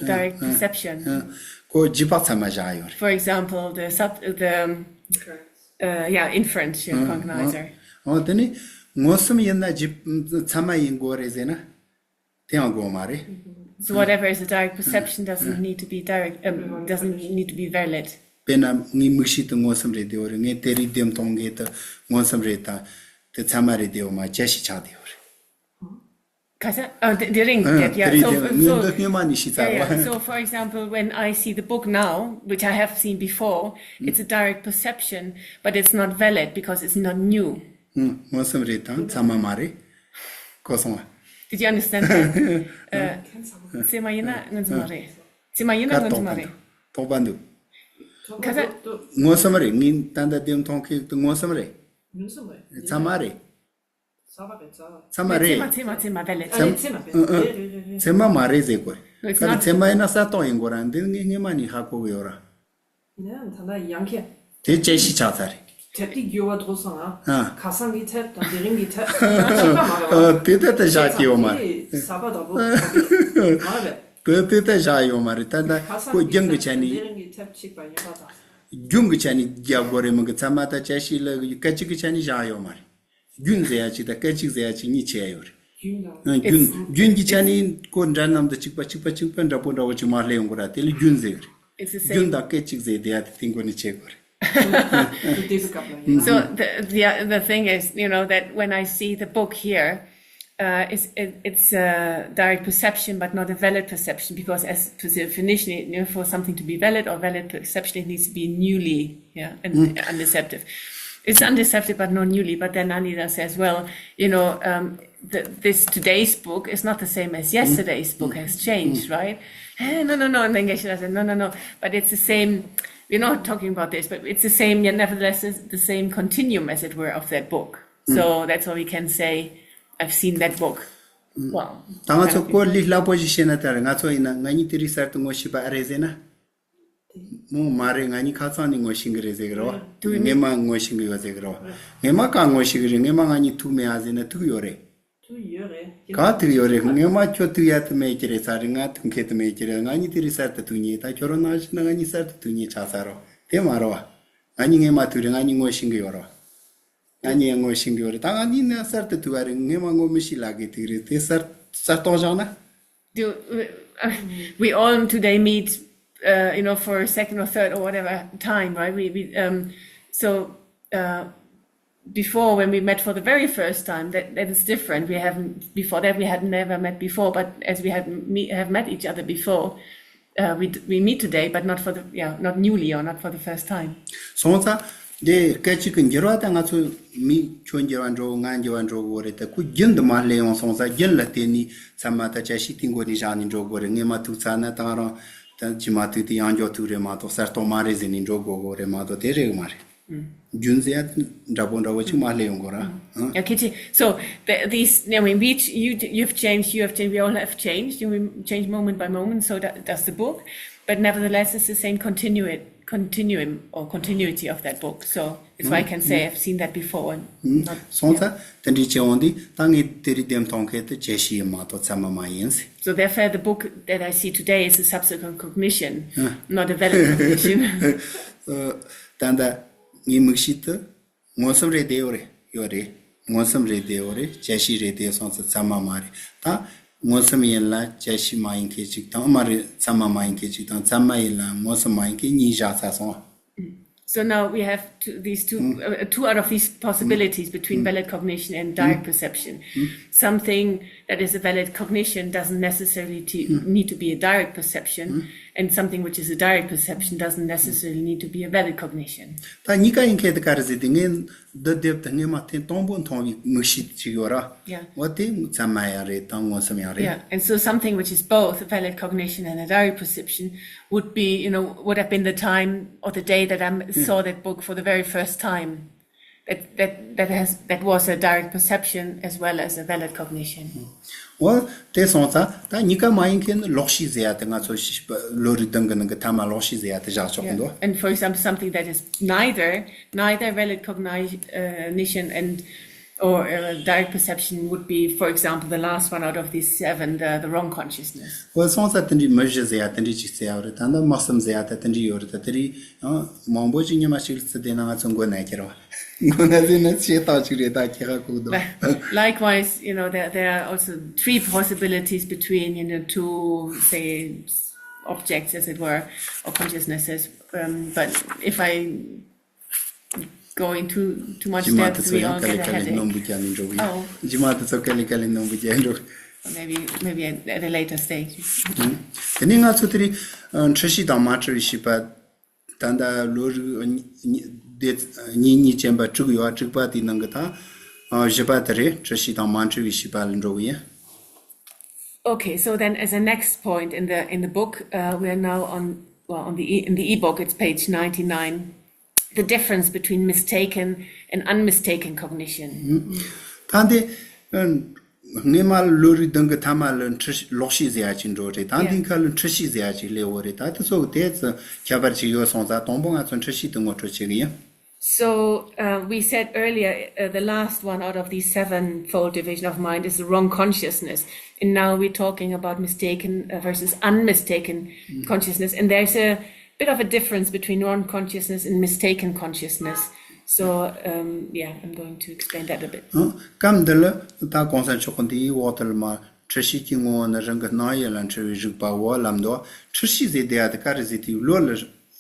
direct perception. ཁོ་རྗེས་དཔག་ཚད་མ་བཞག་ཡོད་རེད། For example, the sub the um, uh, yeah, inference, yeah, cognizer. ཨོ། དེ་ནི་མངོན་སུམ་ཡིན་ན་རྗེས་ཚད་མ་ཡིན་དགོས་རེད་ཟེར་ན་དེའང་དགོས་མ་རེད། So whatever is a direct perception doesn't need to be direct, um, doesn't need to be valid. དཔེར་ན་ངའི་མིག་ཤེས་དེ་མངོན་སུམ་རེད་བསྡད་ཡོད་རེད། ངས་དེ་རིང་ལྡེམ་མཐོང་མཁན་དེ་མངོན་སུམ་རེད་དང་དེ་ཚད་མ་རེད་བསྡད་ཡོད་མ། བཅད་ཤེས་ཆགས་བསྡད་ཡོད་རེད། ག་ས། ཨ། དེ་དེ་རིང་ཨ། དེ་དེ་yeah, རིང་so དེ་ངས་འདི་སྔོན་མ་ནས་ཤེས་yeah, ཚར་བ། Yeah. So for example, when I see the book now, which I have seen before, it's a direct perception, but it's not valid because it's not new. ཨ། མངོན་སུམ་རེད་དང་ཚད་མ་མ་རེད། གོ་སོང་ང་། Did you understand that? ཨ། ཚད་མ་ཡིན་ན་མངོན་སུམ་མ་རེད། ཚད་མ་ཡིན་ན་མངོན་སུམ་མ་རེད། དོགས་པ་འདུག་ག་ས། མངོན་སུམ་རེད། ངས་ད་ལྟ་ལྡེམ་མཐོང་མཁན་དེ་མངོན་སུམ་རེད། མངོན་སུམ་རེད། ཚད་མ་རེད། ཚད་མ་རེད། ཚད་མ་རེད། ཚད་མ་ཚད་མ་ཚད་མ་རེད། ཨ། ཨ། ཚད་མ་མ་རེད་ཟེར་དགོས་རེད། ག་རེ། ཚད་མ་ཡིན་ན་གསལ་རྟོགས་ཡིན་དགོས་ར། འདི་ངས་སྔོན་མ་ནས་ཧ་གོ་གི་ཡོད་ར། ཡིན་ན་ཡང་ད་ལྟ་ཡང་ཁྱེད། དེ་བཅད་ཤེས་ཆགས་ཚར་རེད། དེབ་དེ་འགྱུར་བ་འགྲོ་སོང་ང་། ཨ། ཁ་སང་གི་དེབ་དང་དེ་རིང་གི་དེབ་གཅིག་པ་མ་རེད་བ། ཨ། དེ་ལྟ་ལྟ་བཞག་གི་ཡོད་མ་རེད། གཟའ་པ་དང་པོ་མ་རེད། དེ་ལྟ་ལྟ་བཞག་ཡོད་མ་རེད། ད་ལྟ་ཁ་སང་ཁོ་གི་རྒྱུན་གྱི་དེབ་ཆ་ནས། དེ་རིང་གི་དེབ་གཅིག་པ་ཡིན་པ་དང་། རྒྱུན་གྱི་ཆ་ནས་རྒྱག་དགོས་རེད་མིན་གི། ཚད་མ་དང་བཅད་ཤེས་ལ་སྐད་ཅིག་གི་ཆ་ནས་བཞག་ཡོད་མ་རེད། རྒྱུན་ཟེར་ཡ་ཅིག་དང་སྐད་ཅིག་ཟེར་ཡ་ཅིག་གཉིས་ཕྱེ་ཡ་ཡོད་རེད། རྒྱུན་དང་། ཨ། རྒྱུན། It's རྒྱུན་གྱི་ཆ་ནས་ཁོ་འདྲ་མཉམ་དུ་གཅིག་པ་གཅིག་པ་གཅིག་པ་འདྲ་པོ་འདྲ་པོ་ཅིག་མར་སླེབས་ཡོང་གི་ར། དེ་ལ་རྒྱུན་ཟེར་གི་རེད། It's the རྒྱུན་same. དང་སྐད་ཅིག་ཟེར་དེ་ཡ་དེ་སྟེང་སྒོ་ནས་ཕྱེ་དགོས་རེད། དེ་དེ་སྐབས་ལ་ཡིན། So the, the, the thing is, you know, that when I see the book here, uh, it's, it, it's a direct perception, but not a valid perception, because as per definition, you know, for something to be valid or valid perception, it needs to be newly, yeah, and undeceptive. It's undeceptive, but not newly. But then Anita says, well, you know, um, the, this today's book is not the same as yesterday's book has changed, right? Eh, no, no, no. And then Geshe-la said, no, no, no. But it's the same. We're not talking about this, but it's the same, yet nevertheless, it's the same continuum, as it were, of that book. So that's why we can say, I've seen that book. Well, ད་ང་ཚོ་སྐོར་ལས་སླ་པོ་ཞིག་བཤད་ན་ད་རེད། ང་ཚོ་ཡིན་ན་ང་གཉིས་དེ་རིང་གསར་དུ་ངོ་ཤེས་པ་ཨ་རེད་ཟེར་ན། མོ་མ་རེད། ང་གཉིས་ཁ་སང་ནས་ངོ་ཤེས་ཀྱི་རེད་ཟེར་གི་རེད་བ། སྔོན་མ་ངོ་ཤེས་ཀྱི་ཡོད་ཟེར་གི་རེད་བ། སྔོན་མ་གང་ངོ་ཤེས་ཀྱི་རེད། སྔོན་མ་ང་གཉིས་ཐུག་མེད་ཨ་ཟེར་ན་ཐུག་ཡོད་རེད། ཐུག་ཡོད་རེད། གང་ཐུག་ཡོད་རེད། སྔོན་མ་ཁྱོད་ཐུག་ཡ་དུ་མེད་ཀྱི་རེད་ས་རེད། ང་ཐུག་མཁན་དུ་མེད་ཀྱི་རེད། ང་གཉིས་དེ་རིང་གསར་དུ་ཐུག་མཁན། ད་ཁྱོད་རང་ནང་བཞིན་ན་ང་གཉིས་གསར་དུ་ཐུག་མཁན་ཆགས་ཚར་རོ། དེ་མ་རེད་བ། ང་གཉིས་སྔོན་མ་ཐུག་རེད། ང་གཉིས་ངོ་ཤེས་ཀྱི་ཡོད་རོ། ང་གཉིས་ངོ་ཤེས་ཀྱི་ཡོད་རེད། ད་ང་གཉིས་ནི་གསར་དུ་ཐུག་པ་རེད། སྔོན་མ་ངོ་མི་ཤེས་ལབ་གི་ཐུག་རེད། དེ་གསར་གསར་གཏོང་བཞག་ན། Do uh, we all today meet, uh, you know, for a second or third or whatever time, right? We we um so uh before, when we met for the very first time, that that is different. We haven't before that we had never met before, but as we had me have met each other before, uh, we d- we meet today, but not for the yeah not newly or not for the first time. སོང་ཙང་། དེ་སྐད་ཅིག་གི་འགྱུར་བ་དང་ང་ཚོ་མི་ཁྱོད་འགྱུར་བ་འགྲོ་ང་འགྱུར་བ་འགྲོ་དགོས་རེད། དེ་ཁོ་རྒྱུན་དུ་མ་སླེབས་ཡོང་སོང་ཙང་། རྒྱུན་ལ་བརྟེན་ནས་ཚང་མ་ད་བཅའ་ཤིག་དེ་མགོ་ནས་བཞག་ནས་འགྲོ་དགོས་རེད། ངས་མ་ཐུག་ཚར་ན་ད་རང་ད་ཇི་མ་ཐུག་དེ་ཡང་འགྱོ་ཐུག་རེད་མ་གཏོགས་གསར་གཏོད་མ་རེད་ཟེར་ནས་འགྲོ་དགོས་དགོས་རེད་མ་གཏོགས་དེ་རེད་མ་རེད། རྒྱུན་ཟེར་ཡ་དེ་འདྲ་པོ་འདྲ་པོ་ཅིག་མ་སླེབས་ཡོང་དགོས་ར། ཨང་། Okay, so the, these, I mean, we, ch- you, you've changed, you have changed, we all have changed, and we change moment by moment, so that, that's the book. But nevertheless, it's the same continu- continuum or continuity of that book. So it's why I can say I've seen that before. And not, སོང་ཙང་དེ་འདྲའི་བྱེད་འོང་དུས་ད་ངས་དེ་རིང་འདེམས་གཏོང་མཁན་དེ་བཅའ་ཤིག་ཡིན་མ་གཏོགས་ཚད་མ་མ་ཡིན་ཟེར། So therefore, the book that I see today is a subsequent cognition, not a valid cognition. ཨ། ད་ལྟ་ངའི་མིག་ཤེས་དེ། མངོན་སུམ་རེད་དེ་ཡོད་རེད། ཡོད་རེད། མངོན་སུམ་རེད་དེ་ཡོད་རེད། བཅའ་ཤིག་རེད་དེ་སོང་ཙང་ཚད་མ་མ་རེད། ད་མངོན་སུམ་ཡིན་ལ་བཅའ་ཤིག་མ་ཡིན་མཁན་ཅིག་དང་། མ་རེད། ཚད་མ་མ་ཡིན་མཁན་ཅིག་དང་། ཚད་མ་ཡིན་ལ་མངོན་སུམ་མ་ཡིན་མཁན་གཉིས་བཞག་ཚར་སོང་། So now we have two, these two, uh, two out of these possibilities between valid cognition and direct perception. Something that is a valid cognition doesn't necessarily to, need to be a direct perception, and something which is a direct perception doesn't necessarily need to be a valid cognition. ད་གཉིས་ཀ་ཡིན་མཁན་དེ་ག་རེ་ཟེར་དུས། ངས་འདི་དེབ་དེ་སྔོན་མ་ཐེངས་དང་པོ་མཐོང་བའི་མིག་ཤེས་ཅིག་ཡོད་ར། Yeah. འོ་དེ་ཚད་མ་ཡང་རེད་དང་མངོན་སུམ་ཡང་རེད། Yeah, and so something which is both a valid cognition and a direct perception would be, you know, would have been the time or the day that I saw that book for the very first time. That that that has that was a direct perception as well as a valid cognition. འོ་དེ་སོང་ཙང་ད་གཉིས་ཀ་མ་ཡིན་མཁན་ནི་ལོག་ཤེས་ཟེར་ཡ་དེ་ང་ཚོ་ཤེས་པ་བློ་རིག་སྟེང་གི་ནང་གི་ཐ་མ་ལོག་ཤེས་ཟེར་ཡ་དེ་བཞག་ཆོག་གི་འདུག And for example, something that is neither neither valid cognition and or uh, direct perception would be, for example, the last one out of these seven, the, the wrong consciousness. འོ་སོང་ཙང་དེ་འདྲའི་མི་བཞི་ཟེར་ཡ་དེ་འདྲའི་ཅིག་ཟེར་ཡ་རེད། ད་ལྟ་དམག་གསུམ་ཟེར་ཡ་དེ་དེ་འདྲའི་ཡོད་རེད། ད་དེ་རིང་ཡང་མང་པོ་ཅིག་ཉི་མ་གཅིག་ལ་བརྩི་བསྡད་ན་ང་ཚོ་མགོ་ན་ཁྱེར་བ། མགོ་ན་ཟེར་ན་བྱེད་སྟངས་གཅིག་རེད། ད་ཁྱེད་ཁ་ཁུག་འདུག But likewise, you know, there, there are also three possibilities between, you know, two, say, objects, as it were, or consciousnesses. Um, but if I go into too much depth, we all get a headache. ཇི་མ་དེ་ཚོ་ཡང་ག་ལེ་ག་ལེ་སྣུམ་བུ་རྒྱག་ནས་འགྲོ་གི་ཡིན། Oh. ཇི་མ་དེ་ཚོ་ག་ལེ་ག་ལེ་སྣུམ་བུ་རྒྱག་འགྲོ། Maybe, maybe at, at a later stage. དེ་ནས་ང་ཚོ་དེ་རིང་འཁྲུལ་ཤེས་དང་མ་འཁྲུལ་བའི་ཤེས་པ། ད་ལྟ་བློ་རིག་གཉིས་སྡེ་གཉིས་གཉིས་ཅན་པ་དྲུག་ཡོད། དྲུག་པ་དེའི་ནང་གི་ད་བཞི་པ་དེ་རེད། འཁྲུལ་ཤེས་དང་མ་འཁྲུལ་བའི་ཤེས་པ་ལ་འགྲོ་གི་ཡིན། Okay, so then as a next point in the in the book, uh, we are now on, well, on the e- in the ebook, it's page ninety-nine. The difference between mistaken and unmistaken cognition. ད་འདི་སྔོན་མ་བློ་རིག་སྟེང་གི་ཐ་མ་ལ་འཁྲུལ་ལོག་ཤེས་ཟེར་ཡ་ཅིག་འགྲོ་རེད། ད་འདི་ཁ་ལ་འཁྲུལ་ཤེས་ཟེར་ཡ་ཅིག་སླེབས་ཡོད་རེད། ད་དེ་ཚོ་དེ་ཚོ་ཁྱད་པར་ཅིག་ཡོད་སོང་ཙང་དང་པོ་ང་ཚོ་འཁྲུལ་ཤེས་དེ་ངོ་སྤྲོད་བྱེད་གི་ཡིན། So uh, we said earlier, uh, the last one out of the sevenfold division of mind is the wrong consciousness. And now we're talking about mistaken uh, versus unmistaken consciousness. And there's a bit of a difference between wrong consciousness and mistaken consciousness. So um, yeah, I'm going to explain that a bit. སྐབས་འདི་ལ་ད་གོང་ས་མཆོག་གིས་འདིའི་འོག་ཏུ་ལ་མ། འཁྲུལ་ཤེས་ཀྱི་ངོ་བོ་ནི་རང་གི་སྣང་ཡུལ་ལ་འཁྲུལ་བའི་རིག་པའོ་ལབ་འདུག་འཁྲུལ་ཤེས་ཟེར་དེ་ཡ་དེ་ག་རེ་ཟེར་དུས། བློ་ལ་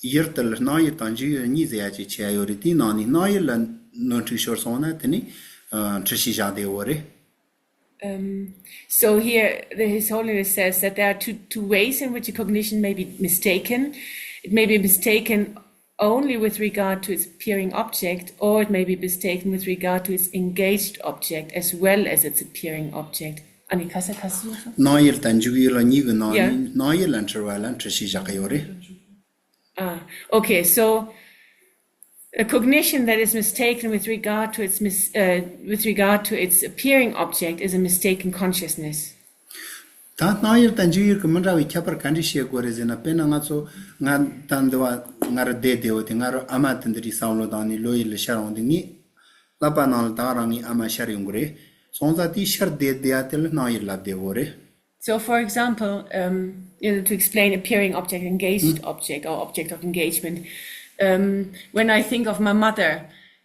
ཡུལ་དེ་ལ་སྣང་ཡུལ་དང་འཇུག་ཡུལ་གཉིས་ཟེར་ཡ་ཅིག་ཆགས་ཡོད་རེད། དེའི་ནང་ནས་སྣང་ཡུལ་ལ་ནོར་འཁྲུལ་ཤོར་སོང་ན་དེ་ནི་འཁྲུལ་ཤེས་བཞག་བསྡད་ཡོད་རེད། Um, so here, the, His Holiness says that there are two, two ways in which a cognition may be mistaken. It may be mistaken only with regard to its appearing object, or it may be mistaken with regard to its engaged object as well as its appearing object. ཨ་ནི་ཁ་ས་ཁ་སུ། སྣང་ཡུལ་དང་འཇུག་ཡུལ་ལ་གཉིས་ཀྱི་ནང་ནས། Yeah. སྣང་ཡུལ་ལ་འཁྲུལ་བ་ལ་འཁྲུལ་ཤེས་བཞག་གི་ཡོད་རེད། Ah, okay, so a cognition that is mistaken with regard to its mis- uh, with regard to its appearing object is a mistaken consciousness. ད་སྣང་ཡུལ་དང་འཇུག་ཡུལ་གྱི་མི་འདྲ་བའི་ཁྱད་པར་ག་འདྲ་ཤེས་དགོས་རེད་ཟེར་ན། དཔེར་ན་ང་ཚོ་ང་ད་འདི་བ་ང་རང་བསྡད་བསྡད་ཡོད་དེ། ང་རང་ཨ་མ་དེ་འདི་རིགས་བསམ་བློ་བཏང་ནས་བློ་ཡུལ་ལ་ཤར་འོང་དུས། ངའི་ཀླད་པ་ནང་ལ་ད་ག་རང་ངའི་ཨ་མ་ཤར་ཡོང་གི་རེད། སོང་ཙང་དེའི་ཤར་བསྡད་བསྡད་ཡ་དེ་ལ་སྣང་ཡུལ་ལབ་བསྡད་ཡོད་རེད། So, for example, um, you know, to explain appearing object, engaged object, or object of engagement, um, when I think of my mother,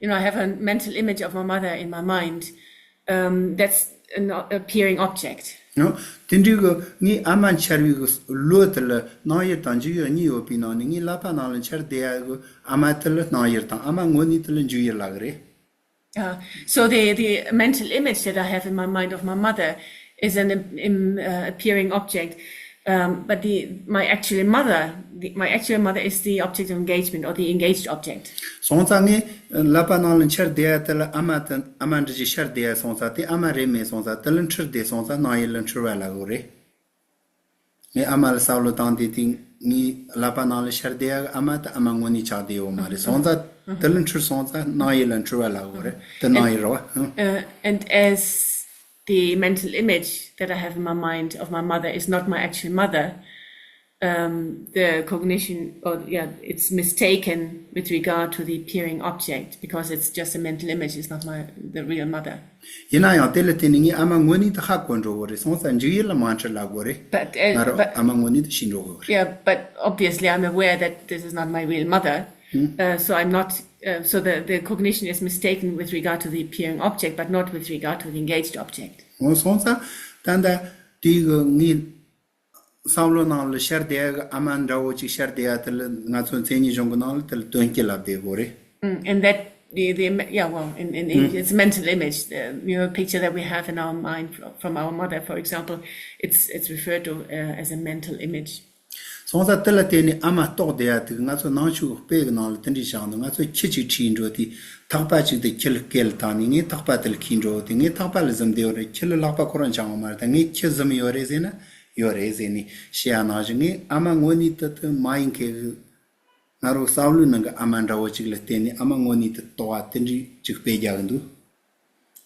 you know, I have a mental image of my mother in my mind. Um, that's an appearing object. ནོ། དེ་འདྲའི་གི་ངའི་ཨ་མ་འཆར་བའི་གི་བློ་དེ་ལ་སྣང་ཡུལ་དང་འཇུག་ཡུལ་གཉིས་ཡོད་པའི་ནང་ནས། ངའི་ཀླད་པ་ནང་ལ་འཆར་བསྡད་ཡ་གི་ཨ་མ་དེ་ལ་སྣང་ཡུལ་དང་། ཨ་མ་དངོས་གནས་དེ་ལ་འཇུག་ཡུལ་ལབ་གི་རེད། Uh, so the, the mental image that I have in my mind of my mother is an im- im- uh, appearing object, um, but the my actual mother, the, my actual mother is the object of engagement or the engaged object. སོང་ཙང་ངའི་ཀླད་པ་ནང་ལ་འཆར་བསྡད་ཡ་དེ་ལ་ཨ་མ་དེ་ཨ་མ་འདྲ་ཅིག་ཤར་བསྡད་ཡ་སོང་ཙང་། དེ་ཨ་མ་རེད་མེད་སོང་ཙང་། དེ་ལ་འཁྲུལ་བསྡད་སོང་ཙང་སྣང་ཡུལ་ལ་འཁྲུལ་བ་ལབ་གི་རེད། ངས་ཨ་མ་ལ་བསམ་བློ་བཏང་དེ་དུས། ངའི་ཀླད་པ་ནང་ལ་ཤར་བསྡད་ཡ་གི་ཨ་མ་དེ་ཨ་མ་དངོས་གནས་ཆགས་བསྡད་ཡོད་མ་རེད། སོང་ཙང་དེ་ལ་འཁྲུལ་སོང་ཙང་སྣང་ཡུལ་ལ་འཁྲུལ་བ་ལབ་གི་རེད། དེ་སྣང་ཡུལ་རེད་བ། Uh, and as the mental image that I have in my mind of my mother is not my actual mother, um, the cognition, or yeah, it's mistaken with regard to the appearing object because it's just a mental image, it's not my the real mother. ཡིན་ན་ཡང་དེ་ལ་བརྟེན་ནས་ངའི་ཨ་མ་དངོས་གནས་དེ་ཧ་གོ་འགྲོ་གི་རེད། སོང་ཙང་འཇུག་ཡུལ་ལ་མ་འཁྲུལ་ལབ་དགོས་རེད། But uh, ང་རང་but ཨ་མ་དངོས་གནས་དེ་ཤི་འགྲོ་གི་རེད། Yeah, but obviously I'm aware that this is not my real mother. Uh, so I'm not. Uh, so the, the cognition is mistaken with regard to the appearing object, but not with regard to the engaged object. འོ་སོང་ཙང་ད་ལྟ་དེའི་གི་ངའི་བསམ་བློ་ནང་ལ་ཤར་བསྡད་ཡ་གི་ཨ་མ་འདྲ་བོ་ཅིག་ཤར་བསྡད་ཡ་དེ་ལ་ང་ཚོ་མཚན་ཉིད་གཞུང་གི་ནང་ལ་དེ་ལ་དོན་སྐྱེད་ལབ་བསྡད་དགོས་རེད། Mm, and that the, the ima- yeah, well, in, in English, it's a mental image. The, you know, picture that we have in our mind from, from our mother, for example, it's it's referred to uh, as a mental image. སོང་ཙང་དེ་ལ་བརྟེན་ནས་ཨ་མ་རྟོགས་བསྡད་ཡ་དེ། ང་ཚོ་ནང་ཆོས་དཔེ་གི་ནང་ལ་དེ་འདྲ་བཞག་འདུག་ང་ཚོ་ཁྱི་གཅིག་ཁྲིད་འགྲོ་དུས་ཐག་པ་གཅིག་དེ་ཁྱི་ལ་སྐེ་ལ་བཏགས་ནས། ངས་ཐག་པ་དེ་ལ་འཁྱེར་འགྲོ་དུས། ངས་ཐག་པ་ལ་ཟིན་བསྡད་ཡོད་རེད། ཁྱི་ལ་ལག་པ་ཁོ་རང་འཆང་བ་མ་རེད། ད་ངས་ཁྱི་ཟིན་ཡོད་རེད་ཟེར་ན་ཡོད་རེད་ཟེར་ནས་བཤད་ཡ་ནང་བཞིན། ངའི་ཨ་མ་དངོས་གནས་དེ་དེ་མ་ཡིན་མཁན་གི་ང་རང་བསམ་བློའི་ནང་གི་ཨ་མ་འདྲ་བོ་ཅིག་ལ་བརྟེན་ནས་ཨ་མ་དངོས་གནས་དེ་རྟོགས་པ་དེ་འདྲ་ཅིག་སྤེལ་རྒྱག་གི་འདུག་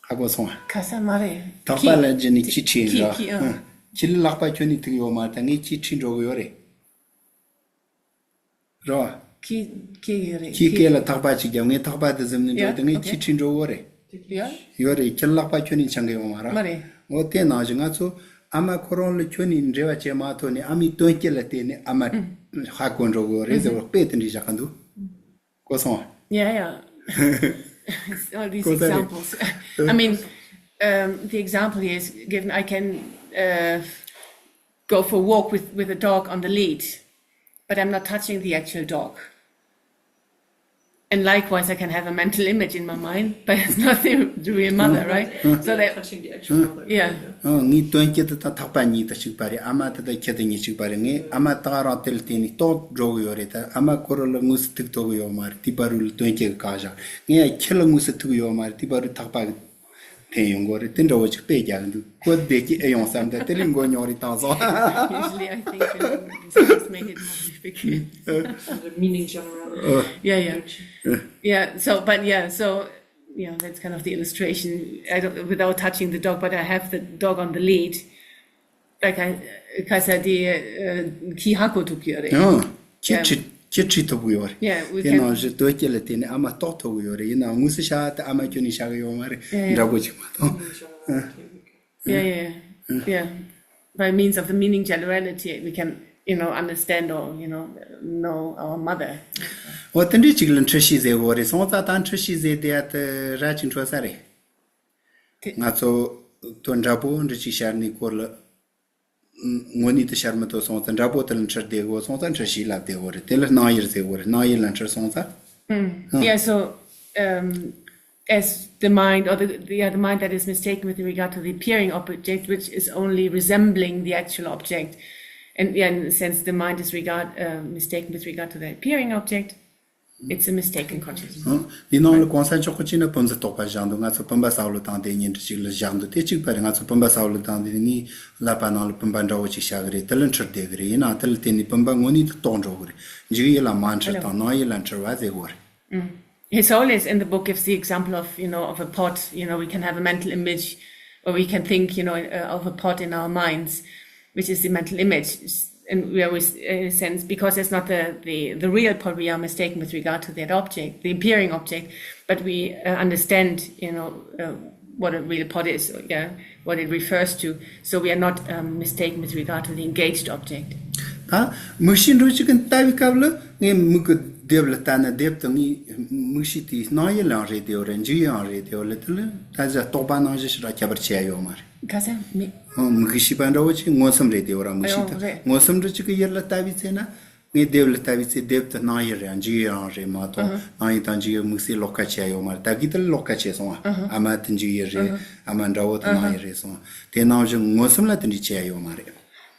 ཧ་གོ་སོང་ང་། ཁ་ས་མ་རེད། ཐག་པ་ལ་བརྒྱུད་ནས་ཁྱི་ཁྲིད་ཁྱི་འགྲོ། ཁྱི་ཨ། ཁྱི་ལ་ལག་པ་ཁྱོན་ནས་ཐུག་ཡོད་མ་རེད། ད་ངས་ཁྱི་ཁྲིད་འགྲོ་གི་ཡོད་རེད། རོ། ཁྱི་ཁྱི་ཡོད་རེད། ཁྱི་སྐེ་ལ་ཐག་པ་ཅིག་བརྒྱབ། ངས་ཐག་པ་དེ་ཟིན་ནས་འགྲོ། ཡ། དེ་ངས་ཁྱི་ཁྲིད་འགྲོ་གི་ཡོད་རེད། ཡ། ཡོད་རེད། ཁྱི་ལག་པ་ཁྱོན་ནས་འཆང་གི་ཡོད་མ་རེད། མ་རེད། འོ་དེ་ནང་བཞིན་ང་ཚོ་ཨ་མ་ཁོ་རང་ལ་ཁྱོན་ནས་འབྲེལ་བ་བྱེད་མ་ཐུབ་ནས་ཨ་མའི་དོན་སྐྱེད་ལ་བརྟེན་ནས་ཨ་མ་ཧ་གོ་འགྲོ་གི་ཡོད་རེད་ཟེར་བ་དཔེ་དེ་འདྲ་བཞག་གི་འདུག་གོ་སོང་ང་། Yeah, yeah. All these examples. I mean, um, the example is given, I can uh, go for a walk with, with a dog on the lead, but I'm not touching the actual dog. And likewise, I can have a mental image in my mind, but it's not the real mother, right? So that, yeah. ཨང་། ངའི་དོན་སྐྱེད་དེ་ད་ཐག་པ་གཉིས་དང་གཅིག་པ་རེད། ཨ་མ་དེ་དང་ཁྱི་དེ་གཉིས་གཅིག་པ་རེད། ངས་ཨ་མ་ད་ག་རང་དེ་ལ་བརྟེན་ནས་རྟོགས་འགྲོ་གི་ཡོད་རེད། ད་ཨ་མ་ཁོ་རང་ལ་དངོས་སུ་ཐུག་ཐུབ་ཀྱི་ཡོད་མ་རེད། དེ་བར་དུ་ལ་དོན་སྐྱེད་ཀྱི་བཀག་བཞག་ངས་ཡང་ཁྱི་ལ་དངོས་སུ་ཐུག་ཡོད་མ་རེད། དེ་བར་དུ་ཐག་པ་འཐེན་ཡོང་གི་རེད། དེ་འདྲ་བོ་ཅིག་དཔེ་རྒྱག་གི་འདུག་གོ་བདེ་སྐྱིད་ཨེ་ཡོང་བསམ་ད་དེ་ལས་མགོ་རྙོག་རེ་བཏང་སོང་། Usually, I think uh, this just make it more difficult. The meaning general. Yeah, yeah. Yeah, so, but yeah, so, you know, that's kind of the illustration. I don't, without touching the dog, but I have the dog on the lead. Like I, because I did, uh, ཁྱི་ཧ་གོ་ཐུབ་ཀྱི་ཡོད་རེད། ཨང་། ཁྱི་ཁྲིད་ཁྱི་ཁྲིད་ཐུབ་ཀྱི་ཡོད་རེད། Yeah, we can. དེ་ནང་བཞིན་དོན་སྐྱེད་ལ་བརྟེན་ནས་ཨ་མ་རྟོགས་ཐུབ་ཀྱི་ཡོད་རེད། ཡིན་ནའང་དངོས་སུ་བཞག་དེ་ཨ་མ་ཁྱོན་ནས་བཞག་གི་ཡོད་མ་རེད། Yeah, yeah. འདྲ་པོ་ཅིག་མ་གཏོགས། Yeah, yeah, yeah. By means of the meaning generality, we can, you know, understand or, you know, know our mother. འོ་དེ་འདྲའི་ཅིག་ལ་འཁྲུལ་ཤེས་ཟེར་བ་རེད། སོང་ཙང་ད་འཁྲུལ་ཤེས་ཟེར་དེ་ཡ་དེ་ར་ཅིག་འཕྲོད་ས་རེད། དེ། ང་ཚོ་དོན་འདྲ་པོ་འདྲ་ཅིག་ཤར་ནས་སྐོར་ལ། དངོས་གནས་དེ་ཤར་མི་ཐུབ་སོང་ཙང་འདྲ་པོ་དེ་ལ་འཁྲུལ་བསྡད་དགོས་སོང་ཙང་འཁྲུལ་ཤེས་ལབ་བསྡད་དགོས་རེད། དེ་ལ་སྣང་ཡུལ་ཟེར་དགོས་རེད། སྣང་ཡུལ་ལ་འཁྲུལ་སོང་ཙང་། Mm. Yeah, so um, as the mind, or the, the, yeah, the mind that is mistaken with regard to the appearing object, which is only resembling the actual object, and yeah, in a sense, the mind is regard uh, mistaken with regard to the appearing object. It's a mistaken consciousness. འདི་ནང་ལ་གོང་ས་མཆོག་གིས་བྱས་ན་བུམ་འཛིན་རྟོག་པ་བཞག་འདུག་ང་ཚོ་བུམ་པ་བསམ་བློ་བཏང་དེ་ཉིན་འདྲ་ཅིག་ལ་བཞག་འདུག་དེ་གཅིག་པ་རེད། ང་ཚོ་བུམ་པ་བསམ་བློ་བཏང་དེ་ངའི་ཀླད་པ་ནང་ལ་བུམ་པ་འདྲ་བོ་ཅིག་ཤར་གི་རེད། དེ་ལ་འཁྲུལ་བསྡད་གི་རེད། ཡིན་ནའང་དེ་ལ་བརྟེན་ནས་བུམ་པ་དངོས་གནས་དེ་རྟོགས་འགྲོ་གི་རེད། འཇུག་ཡུལ་ལ་མ་འཁྲུལ་དང་སྣང་ཡུལ་ལ་འཁྲུལ་བ་ཟེར་དགོས་རེད། His Holiness in the book gives the example of, you know, of a pot. You know, we can have a mental image, or we can think, you know, uh, of a pot in our minds, which is the mental image. And we always, in a sense, because it's not the, the, the real pot, we are mistaken with regard to that object, the appearing object, but we uh, understand, you know, uh, what a real pot is, yeah, what it refers to. So we are not um, mistaken with regard to the engaged object. ད་མིག་ཤེས་འགྲོ་གཅིག་གི་ལྟ་བའི་སྐབས་ལ་ངས་མིག་གི་ལྡེབས་ལ་ལྟ་ན་ལྡེབས་དེ་ངའི་མིག་ཤེས་དེའི་སྣང་ཡུལ་ཡང་རེད་དེ་ཡོད་རེད། འཇུག་ཡུལ་ཡང་རེད་དེ་ཡོད་ལ། དེ་ལ་ད་ཅི་རྟོག་པ་ནང་བཞིན་ཞེ་དྲག་ཁྱད་པར་ཕྱེ་ཡ་ཡོད་མ་རེད། ག་ས་མི། ཨང་། མིག་གི་ཤེས་པ་འདྲ་བོ་ཅིག་མངོན་སུམ་རེད་དེ་ཡོད་ར། མིག་ཤེས་ཨོ་དེ་རེད། མངོན་སུམ་འདྲ་གཅིག་གི་ཡུལ་ལ་ལྟ་བའི་ཚེ་ན། ངས་ལྡེབས་ལ་ལྟ་བའི་ཚེ་ལྡེབས་དེ་སྣང་ཡུལ་རེད། འཇུག་ཡུལ་ཡང་རེད་མ་གཏོགས། ཨ་ཧ། སྣང་ཡུལ་དང་འཇུག་ཡུལ་དམིགས་བསལ་ལོགས་ཀ་ཕྱེ་ཡ་ཡོད་མ་རེད། ད་གི་དེ་ལ་ལོགས་ཀ་ཕྱེ་སོང་ཨ། ཨ་ཧ། ཨ་མ་དེ་འཇུག་ཡུལ་རེད། ཨ་ཧ། ཨ་མ་འདྲ་བོ་དེ་ཨ་ཧ། སྣང་ཡུལ་རེད་སོང་། དེ་ནང་བཞིན་མངོན་སུམ་ལ་དེ་འདྲ་ཕྱེ་ཡ་ཡོད་མ་རེད།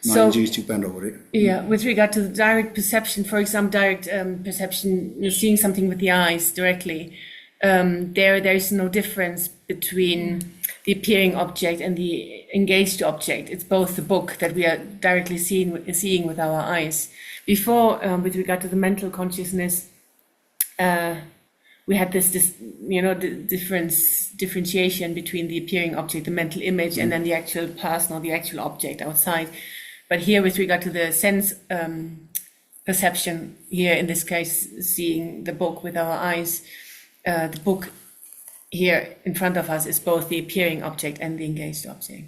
སྣང་ཡུལ་འཇུག་ཡུལ་གཅིག་པ་འདྲ་བོ་རེད། So, yeah, with regard to the direct perception, for example, direct um, perception, seeing something with the eyes directly, um, there there is no difference between the appearing object and the engaged object. It's both the book that we are directly seeing, seeing with our eyes. Before, um, with regard to the mental consciousness, uh, we had this, this you know, d- difference, differentiation between the appearing object, the mental image, and then the actual person or the actual object outside. But here, with regard to the sense um, perception, here in this case, seeing the book with our eyes, uh, the book here in front of us is both the appearing object and the engaged object.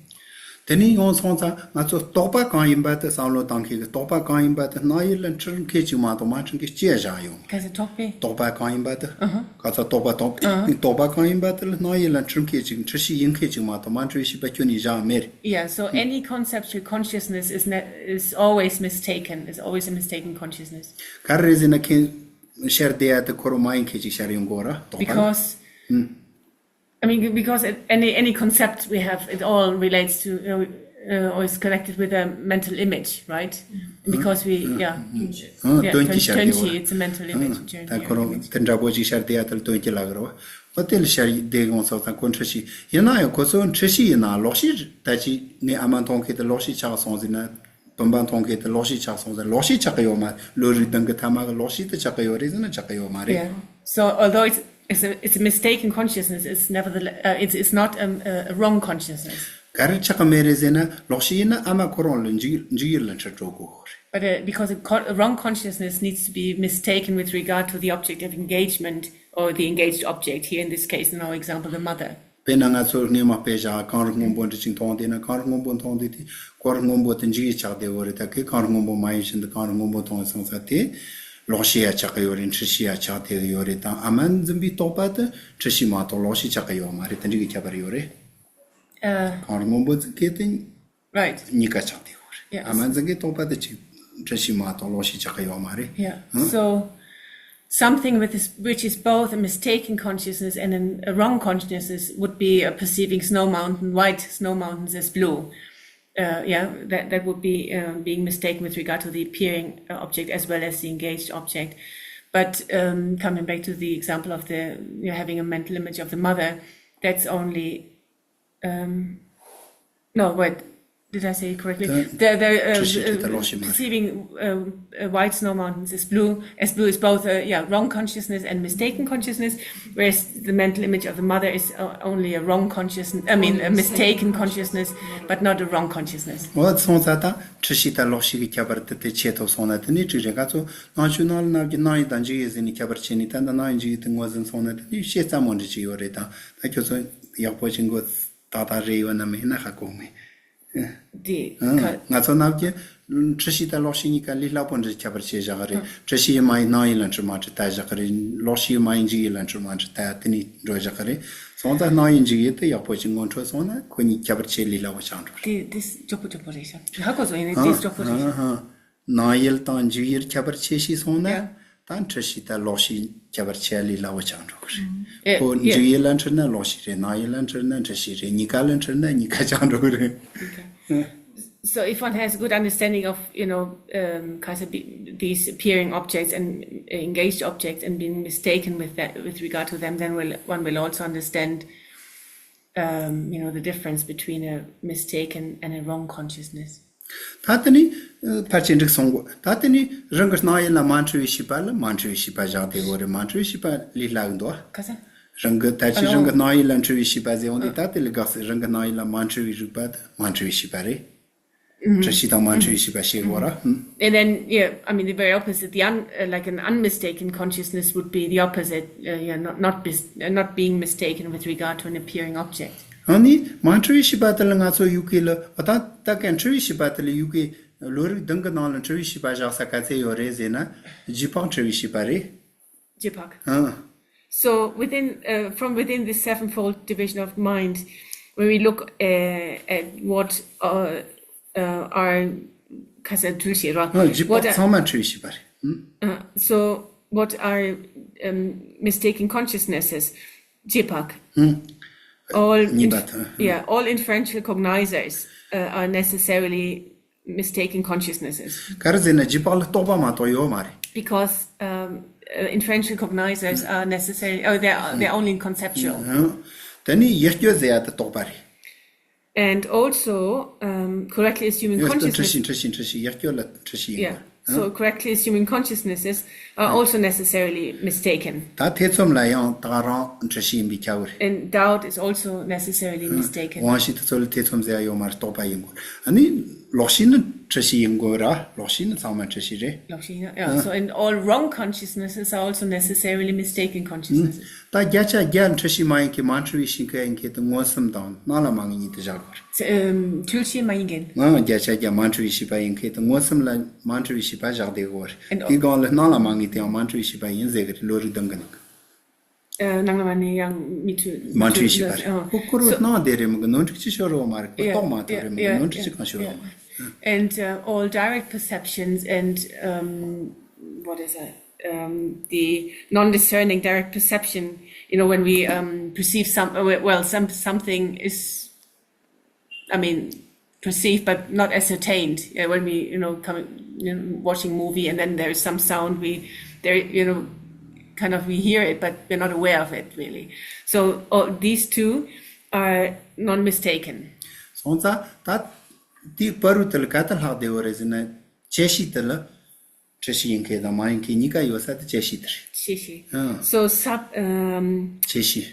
དེ་ནས་ཡོང་སོང་ཙང་ང་ཚོ་རྟོག་པ་གང་ཡིན་པ་དེ། བསམ་བློ་བཏང་མཁན་གྱི་རྟོག་པ་གང་ཡིན་པ་དེ་སྣང་ཡུལ་ལ་འཁྲུལ་མཁན་ཅིག་མ་གཏོགས་མ་འཁྲུལ་མཁན་ཅི་ཡང་བཞག་ཡོང་། ག་ཚོད་རྟོག་པས། རྟོག་པ་གང་ཡིན་པ་དེ། ཨ་ཧ། ག་ཚོད་རྟོག་པ་དང་། ཨ་ཧ། རྟོག་པ་གང་ཡིན་པ་དེ་ལ་སྣང་ཡུལ་ལ་འཁྲུལ་མཁན་ཅིག་འཁྲུལ་ཤེས་ཡིན་མཁན་ཅིག་མ་གཏོགས་མ་འཁྲུལ་ཤེས་པ་ཁྱོན་ནས་བཞག་མེད། Yeah, so any conceptual consciousness is ne- is always mistaken, is always a mistaken consciousness. ག་རེ་རེད་ཟེར་ན་ཁྱེད་ཤར་བསྡད་ཡ་དེ་ཁོ་རང་མ་ཡིན་མཁན་ཅིག་ཤར་ཡོང་གི་ཡོད་ར། རྟོག་པ། Because I mean, because it- any any concept we have, it all relates to uh, uh, or is connected with a mental image, right? Because we, yeah, ཨང་། yeah, དོན་གྱིས་ཤར་དོན་བསྡད་པ། གྱིས, it's a mental image. ཨང་། ད་ཁོ་རང་དེ་འདྲ་པོ་ཅིག་ཤར་བསྡད་ཡ་དེ་ལ་དོན་གྱིས་ལབ་ཀྱི་རེད་བ། འོ་དེ་ལ་ཤར་བསྡད་ཡོང་ཙང་ཁོ་འཁྲུལ་ཤེས་ཡིན་ན་ཡང་ཁོ་ཚོ་འཁྲུལ་ཤེས་ཡིན་ན་ལོག་ཤེས་ད་ཅི་ངས་ཨ་མ་མཐོང་མཁན་དེ་ལོག་ཤེས་ཆགས་སོང་ཟེར་ན། བུམ་པ་མཐོང་མཁན་དེ་ལོག་ཤེས་ཆགས་སོང་ཟེར། ལོག་ཤེས་ཆགས་ཀྱི་ཡོད་མ་རེད། བློ་རིག་གདེང་གི་ཐ་མ་གི་ལོག་ཤེས་དེ་ཆགས་ཀྱི་ཡོད་རེད་ཟེར་ན་ཆགས་ཀྱི་ཡོད་མ་རེད། Yeah. So although it's it's a, it's a mistaken consciousness, it's nevertheless uh, it's it's not a, a wrong consciousness. ག་རེ་ཆགས་ཀྱི་མེད་རེད་ཟེར་ན་ལོག་ཤེས་ཡིན་ན་ཨ་མ་ཁོ་རང་ལ་འཇུག་འཇུག་ཡུལ་ལ་འཁྲུལ་འགྲོ་དགོས་རེད། But uh, because a, con- a wrong consciousness needs to be mistaken with regard to the object of engagement or the engaged object, here in this case, in our example, the mother. དཔེར་ན་ང་ཚོར་སྔོན་མ་དཔེ་བཞག་གངས་རི་སྔོན་པོ་འདྲ་ཅིག་མཐོང་བསྡད་ན། གངས་རི་སྔོན་པོ་མཐོང་བསྡད་དེ་གངས་རི་སྔོན་པོ་དེ་འཇུག་ཡུལ་ཆགས་བསྡད་ཡོད་རེད། ད་གིན་གངས་རི་སྔོན་པོ་མ་ཡིན་བཞིན་དུ་གངས་རི་སྔོན་པོ་མཐོང་བའི་སོང་ཙང་དེ་ལོག་ཤེས་ཡ་ཆགས་ཀྱི་ཡོད་རེད། འཁྲུལ་ཤེས་ཡ་ཆགས་བསྡད་ཀྱི་ཡོད་རེད། དང་ཨ་མ་འཛིན་པའི་རྟོག་པ་དེ་འཁྲུལ་ཤེས་མ་གཏོགས་ལོག་ཤེས་ཆགས་ཀྱི་ཡོད་མ་རེད། དེ་འདྲ་གི་ཁྱད་པར་ཡོད་རེད། Uh, གངས་རི་སྔོན་པོ་འཛིན་མཁན་དེ་right. གཉིས་ཀ་ཆགས་བསྡད་ཡོད་རེད། Yeah. ཨ་མ་འཛིན་མཁན་རྟོག་པ་དེ་ཅིག་འཁྲུལ་ཤེས་མ་གཏོགས་ལོག་ཤེས་ཆགས་ཀྱི་ཡོད་མ་རེད། Yeah. ཧུམ། So, something with this, which is both a mistaken consciousness and an, a wrong consciousness would be uh, perceiving snow mountain, white snow mountains as blue. Uh, yeah, that, that would be uh, being mistaken with regard to the appearing uh, object as well as the engaged object. But um, coming back to the example of the you know, having a mental image of the mother, that's only um, no, wait. Did I say it correctly? The, the, uh, འཁྲུལ་ཤེས་དེ་ལོག་ཤེས་མ་རེད། Perceiving um, uh, white snow mountains is blue, as blue is both a yeah, wrong consciousness and mistaken consciousness, whereas the mental image of the mother is uh, only a wrong consciousness, I mean, a mistaken consciousness, but not a wrong consciousness. འོ་སོང་ཙང་ད་འཁྲུལ་ཤེས་དང་ལོག་ཤེས་ཀྱི་ཁྱད་པར་དེ་དེ་ཕྱེ་ཐུབ་སོང་ན་དེ་ནི་འགྲིག་རེད། ང་ཚོ་ནང་ཆོས་ནང་ལ་ནམ་རྒྱུན་སྣང་ཡུལ་དང་འཇུག་ཡུལ་ཟེར་ནས་ཁྱད་པར་ཕྱེ་ནས། ད་ལྟ་སྣང་ཡུལ་འཇུག་ཡུལ་དེ་ངོས་ཟིན་སོང་ན་དེ་ནི་ཤེས་ཙམ་མོ་འདྲ་ཅིག་ཡོད་རེད། དང་ད་ཁྱོད་ཚོ་ཡག་པོ་ཅིག་མགོ་ཏག་ཏག་རེད་ཡོད་ན་མེད་ན་ཧ་གོ་མེད། དེ་ཨང་། ཁ- ང་ཚོ་ནམ་རྒྱུན་འཁྲུལ་ཤེས་དང་ལོག་ཤེས་གཉིས་ཀ་ལས་སླ་པོ་འདྲ་ཁྱད་པར་ཕྱེ་བཞག་གི་རེད། འཁྲུལ་ཤེས་ཡིན་མ་ཡིན་སྣང་ཡུལ་ལ་འཁྲུལ་མ་འཁྲུལ་ལྟ་བཞག་གི་རེད། ལོག་ཤེས་ཡིན་མ་ཡིན་འཇུག་ཡུལ་ལ་འཁྲུལ་མ་འཁྲུལ་ལྟ་དེ་ནས་འགྲོ་བཞག་གི་རེད། སོང་ཙང་སྣང་ཡུལ་འཇུག་ཡུལ་དེ་ཡག་པོ་ཅིག་ངོ་འཕྲོད་སོང་ན་ཁོ་གཉིས་ཁྱད་པར་ཕྱེ་ལས་སླ་པོ་ཆགས་འགྲོ་རེད། དེ་དེ་མགྱོགས་པོ་མགྱོགས་པོ་རེད་ཤག་ཧ་གོ་སོང་། ཡིན་ནའི་དེ་མགྱོགས་པོ་རེད་ཤག་ཨང་། སྣང་ཡུལ་དང་འཇུག་ཡུལ་ཁྱད་པར་ཕྱེ་ཤེས་སོང་ན། ཡ། ད་འཁྲུལ་ཤེས་དང་ལོག་ཤེས་ཁྱད་པར་ཕྱེ་ལས་སླ་བོ་ཆགས་འགྲོ་གི་རེད། ཨེ། ཁོ་ཡ། འཇུག་ཡུལ་ལ་འཁྲུལ་ན་ལོག་ཤེས་རེད། སྣང་ཡུལ་ལ་འཁྲུལ་ན་འཁྲུལ་ཤེས་རེད། གཉིས་ཀ་ལ་འཁྲུལ་ན་གཉིས་ཀ་ཆགས་འགྲོ་གི་རེད། Okay. So if one has a good understanding of, you know, um, kind of the- these appearing objects and engaged objects and being mistaken with that, with regard to them, then will, one will also understand, um, you know, the difference between a mistaken and a wrong consciousness. ད་དེ་ནི་ཕལ་ཆེར་འགྲིག་སོང་གོ། ད་དེ་ནི་རང་གི་སྣང་ཡུལ་ལ་མ་འཁྲུལ་བའི་ཤེས་པ་ལ་མ་འཁྲུལ་བའི་ཤེས་པ་བཞག་དེ་གོ་རེད། མ་འཁྲུལ་བའི་ཤེས་པ་ལས་སླ་གི་འདུག་ག་ས། རང་གི་ད་ཅི་རང་གི་སྣང་ཡུལ་ལ་འཁྲུལ་བའི་ཤེས་པ་ཟེར་འོང་དེ། ད་དེ་ལས་དགག་ཟེར། རང་གི་སྣང་ཡུལ་ལ་མ་འཁྲུལ་བའི་རིག་པ་དེ་མ་འཁྲུལ་བའི་ཤེས་པ་རེད། འཁྲུལ་ཤེས་དང་མ་འཁྲུལ་བའི་ཤེས་པ་ཤེས་དགོས་ར། And then, yeah, I mean, the very opposite, the un, uh, like an unmistaken consciousness would be the opposite, uh, yeah, not, not, bis, uh, not being mistaken with regard to an appearing object. ཨ་ནི་མ་འཁྲུལ་བའི་ཤེས་པ་དེ་ལ་ང་ཚོ་ཡུ་གེ་ལ་ཨ་ད་ད་ག་འཁྲུལ་བའི་ཤེས་པ་དེ་ལ་ཡུ་གེ་བློ་རིག་གདིང་གི་ནང་ལ་འཁྲུལ་བའི་ཤེས་པ་བཞག་ས་ག་ཚད་ཡོད་རེད་ཟེར་ན། རྗེས་དཔག་འཁྲུལ་བའི་ཤེས་པ་རེད། རྗེས་དཔག་ཨ། So within, uh, from within this sevenfold division of mind, when we look, uh, at what, uh, uh, are ཁ་སང་འཁྲུལ་ཤེས་ར། ཨ། རྗེས་what དཔག are, ཚང་མ་འཁྲུལ་བའི་ཤེས་པ་རེད། ཨ། uh, so what are, um, mistaken consciousnesses? རྗེས་དཔག་ཨ། all གཉིས་པ་inf- དང་། yeah, all inferential cognizers, uh, are necessarily mistaken consciousnesses. ག་རེ་ཟེར་ན་རྗེས་དཔག་ལ་རྟོག་པ་མ་གཏོགས་ཡོད་མ་རེད། Because, um, uh, inferential cognizers are necessarily, oh, they're, they're only conceptual. ཨ། དེ་ནི་ཡིད་སྐྱོ་ཟེར་ཡ་དེ་རྟོག་པ་རེད། And also, um, correctly assuming ཡོད་དོ། འཁྲུལ་consciousness. ཤེས། འཁྲུལ་ཤེས། འཁྲུལ་ཤེས། ཡིད་སྐྱོ་ལ་འཁྲུལ་ཤེས་ཡིན་པ། Yeah. So correctly assuming consciousnesses are also necessarily mistaken. ད་ཐེ་ཚོམ་ལ་ཡང་ད་རང་འཁྲུལ་ཤེས་ཡིན་པའི་ཁྱབ་པ་རེད། And doubt is also necessarily mistaken. དབང་ཤེས་དེ་ཚོ་ལ་ཐེ་ཚོམ་ཟེར་ཡ་ཡོད་མ་རེད། རྟོག་པ་ཡིན་དགོས། ཨ་ནི་ལོག་ཤེས་ནི་འཁྲུལ་ཤེས་ཡིན་དགོས་ར། ལོག་ཤེས་ནི་ཚང་མ་འཁྲུལ་ཤེས་རེད། ལོག་ཤེས་ནི། Yeah. So and all wrong consciousnesses are also necessarily mistaken consciousnesses. ད་བརྒྱ་ཆ་བརྒྱ་འཁྲུལ་ཤེས་མ་ཡིན་མཁན། མ་འཁྲུལ་བའི་ཤེས་མཁན་ཡིན་མཁན་དེ་མངོན་སུམ་དང་སྣང་ལ་མ་ངེས་གཉིས་དེ་བཞག་དགོས་རེད། ཚེ་ཨམ། འཁྲུལ་ཤེས་མ་ཡིན་མཁན། ང་བརྒྱ་ཆ་བརྒྱ་མ་འཁྲུལ་བའི་ཤེས་པ་ཡིན་མཁན་དེ་མངོན་སུམ་ལ་མ་འཁྲུལ་བའི་ཤེས་པ་བཞག་བསྡད་དགོས་རེད། And དེའི་སྒང་ལ་སྣང་ལ་མ་ངེས་དེའང་མ་འཁྲུལ་བའི་ཤེས་པ་ཡིན་ཟེར་གི་རེད། བློ་རིག་གདིང་གི་ནང་གི། ཨ། སྣང་ལ་མ་ངེས་ཡང་མི་འཁྲུལ། མ་འཁྲུལ་བའི་ཤེས་པ་རེད། ཨ། ཁོ་ཁོ་རང་སྣང་བསྡད་རེད་མོད་གི། ནོར་འཁྲུལ་ཅི་ཤོར་ཡོད་མ་རེད། ཁོ་རྟོགས་མ་ཐུབ་རེད་མོད་གི། ནོར་འཁྲུལ་ཅི་གང་ཤོར་ཡོད་མ་རེད། And, uh, all direct perceptions and, um, what is it? Um, the non-discerning direct perception, you know, when we, um, perceive some, uh, well, some, something is, I mean, perceived but not ascertained. Uh, when we, you know, come, you know, watching movie and then there is some sound, we, there, you know, kind of we hear it, but we're not aware of it really. So, uh, these two are non-mistaken. སོང་ཙང་ད་དེའི་བར་དུ་དེ་ལ་ག་དེ་ལྷག་བསྡད་ཡོད་རེད་ཟེར་ན། བཅད་ཤེས་དེ་ལ་འཁྲུལ་ཤེས་ཡིན་མཁན་དང་མ་ཡིན་མཁན་གཉིས་ཀ་ཡོད་ས་དེ་བཅད་ཤེས་དེ་རེད། བཅད་ཤེས། ཨ། So sub, um, བཅད་ཤེས།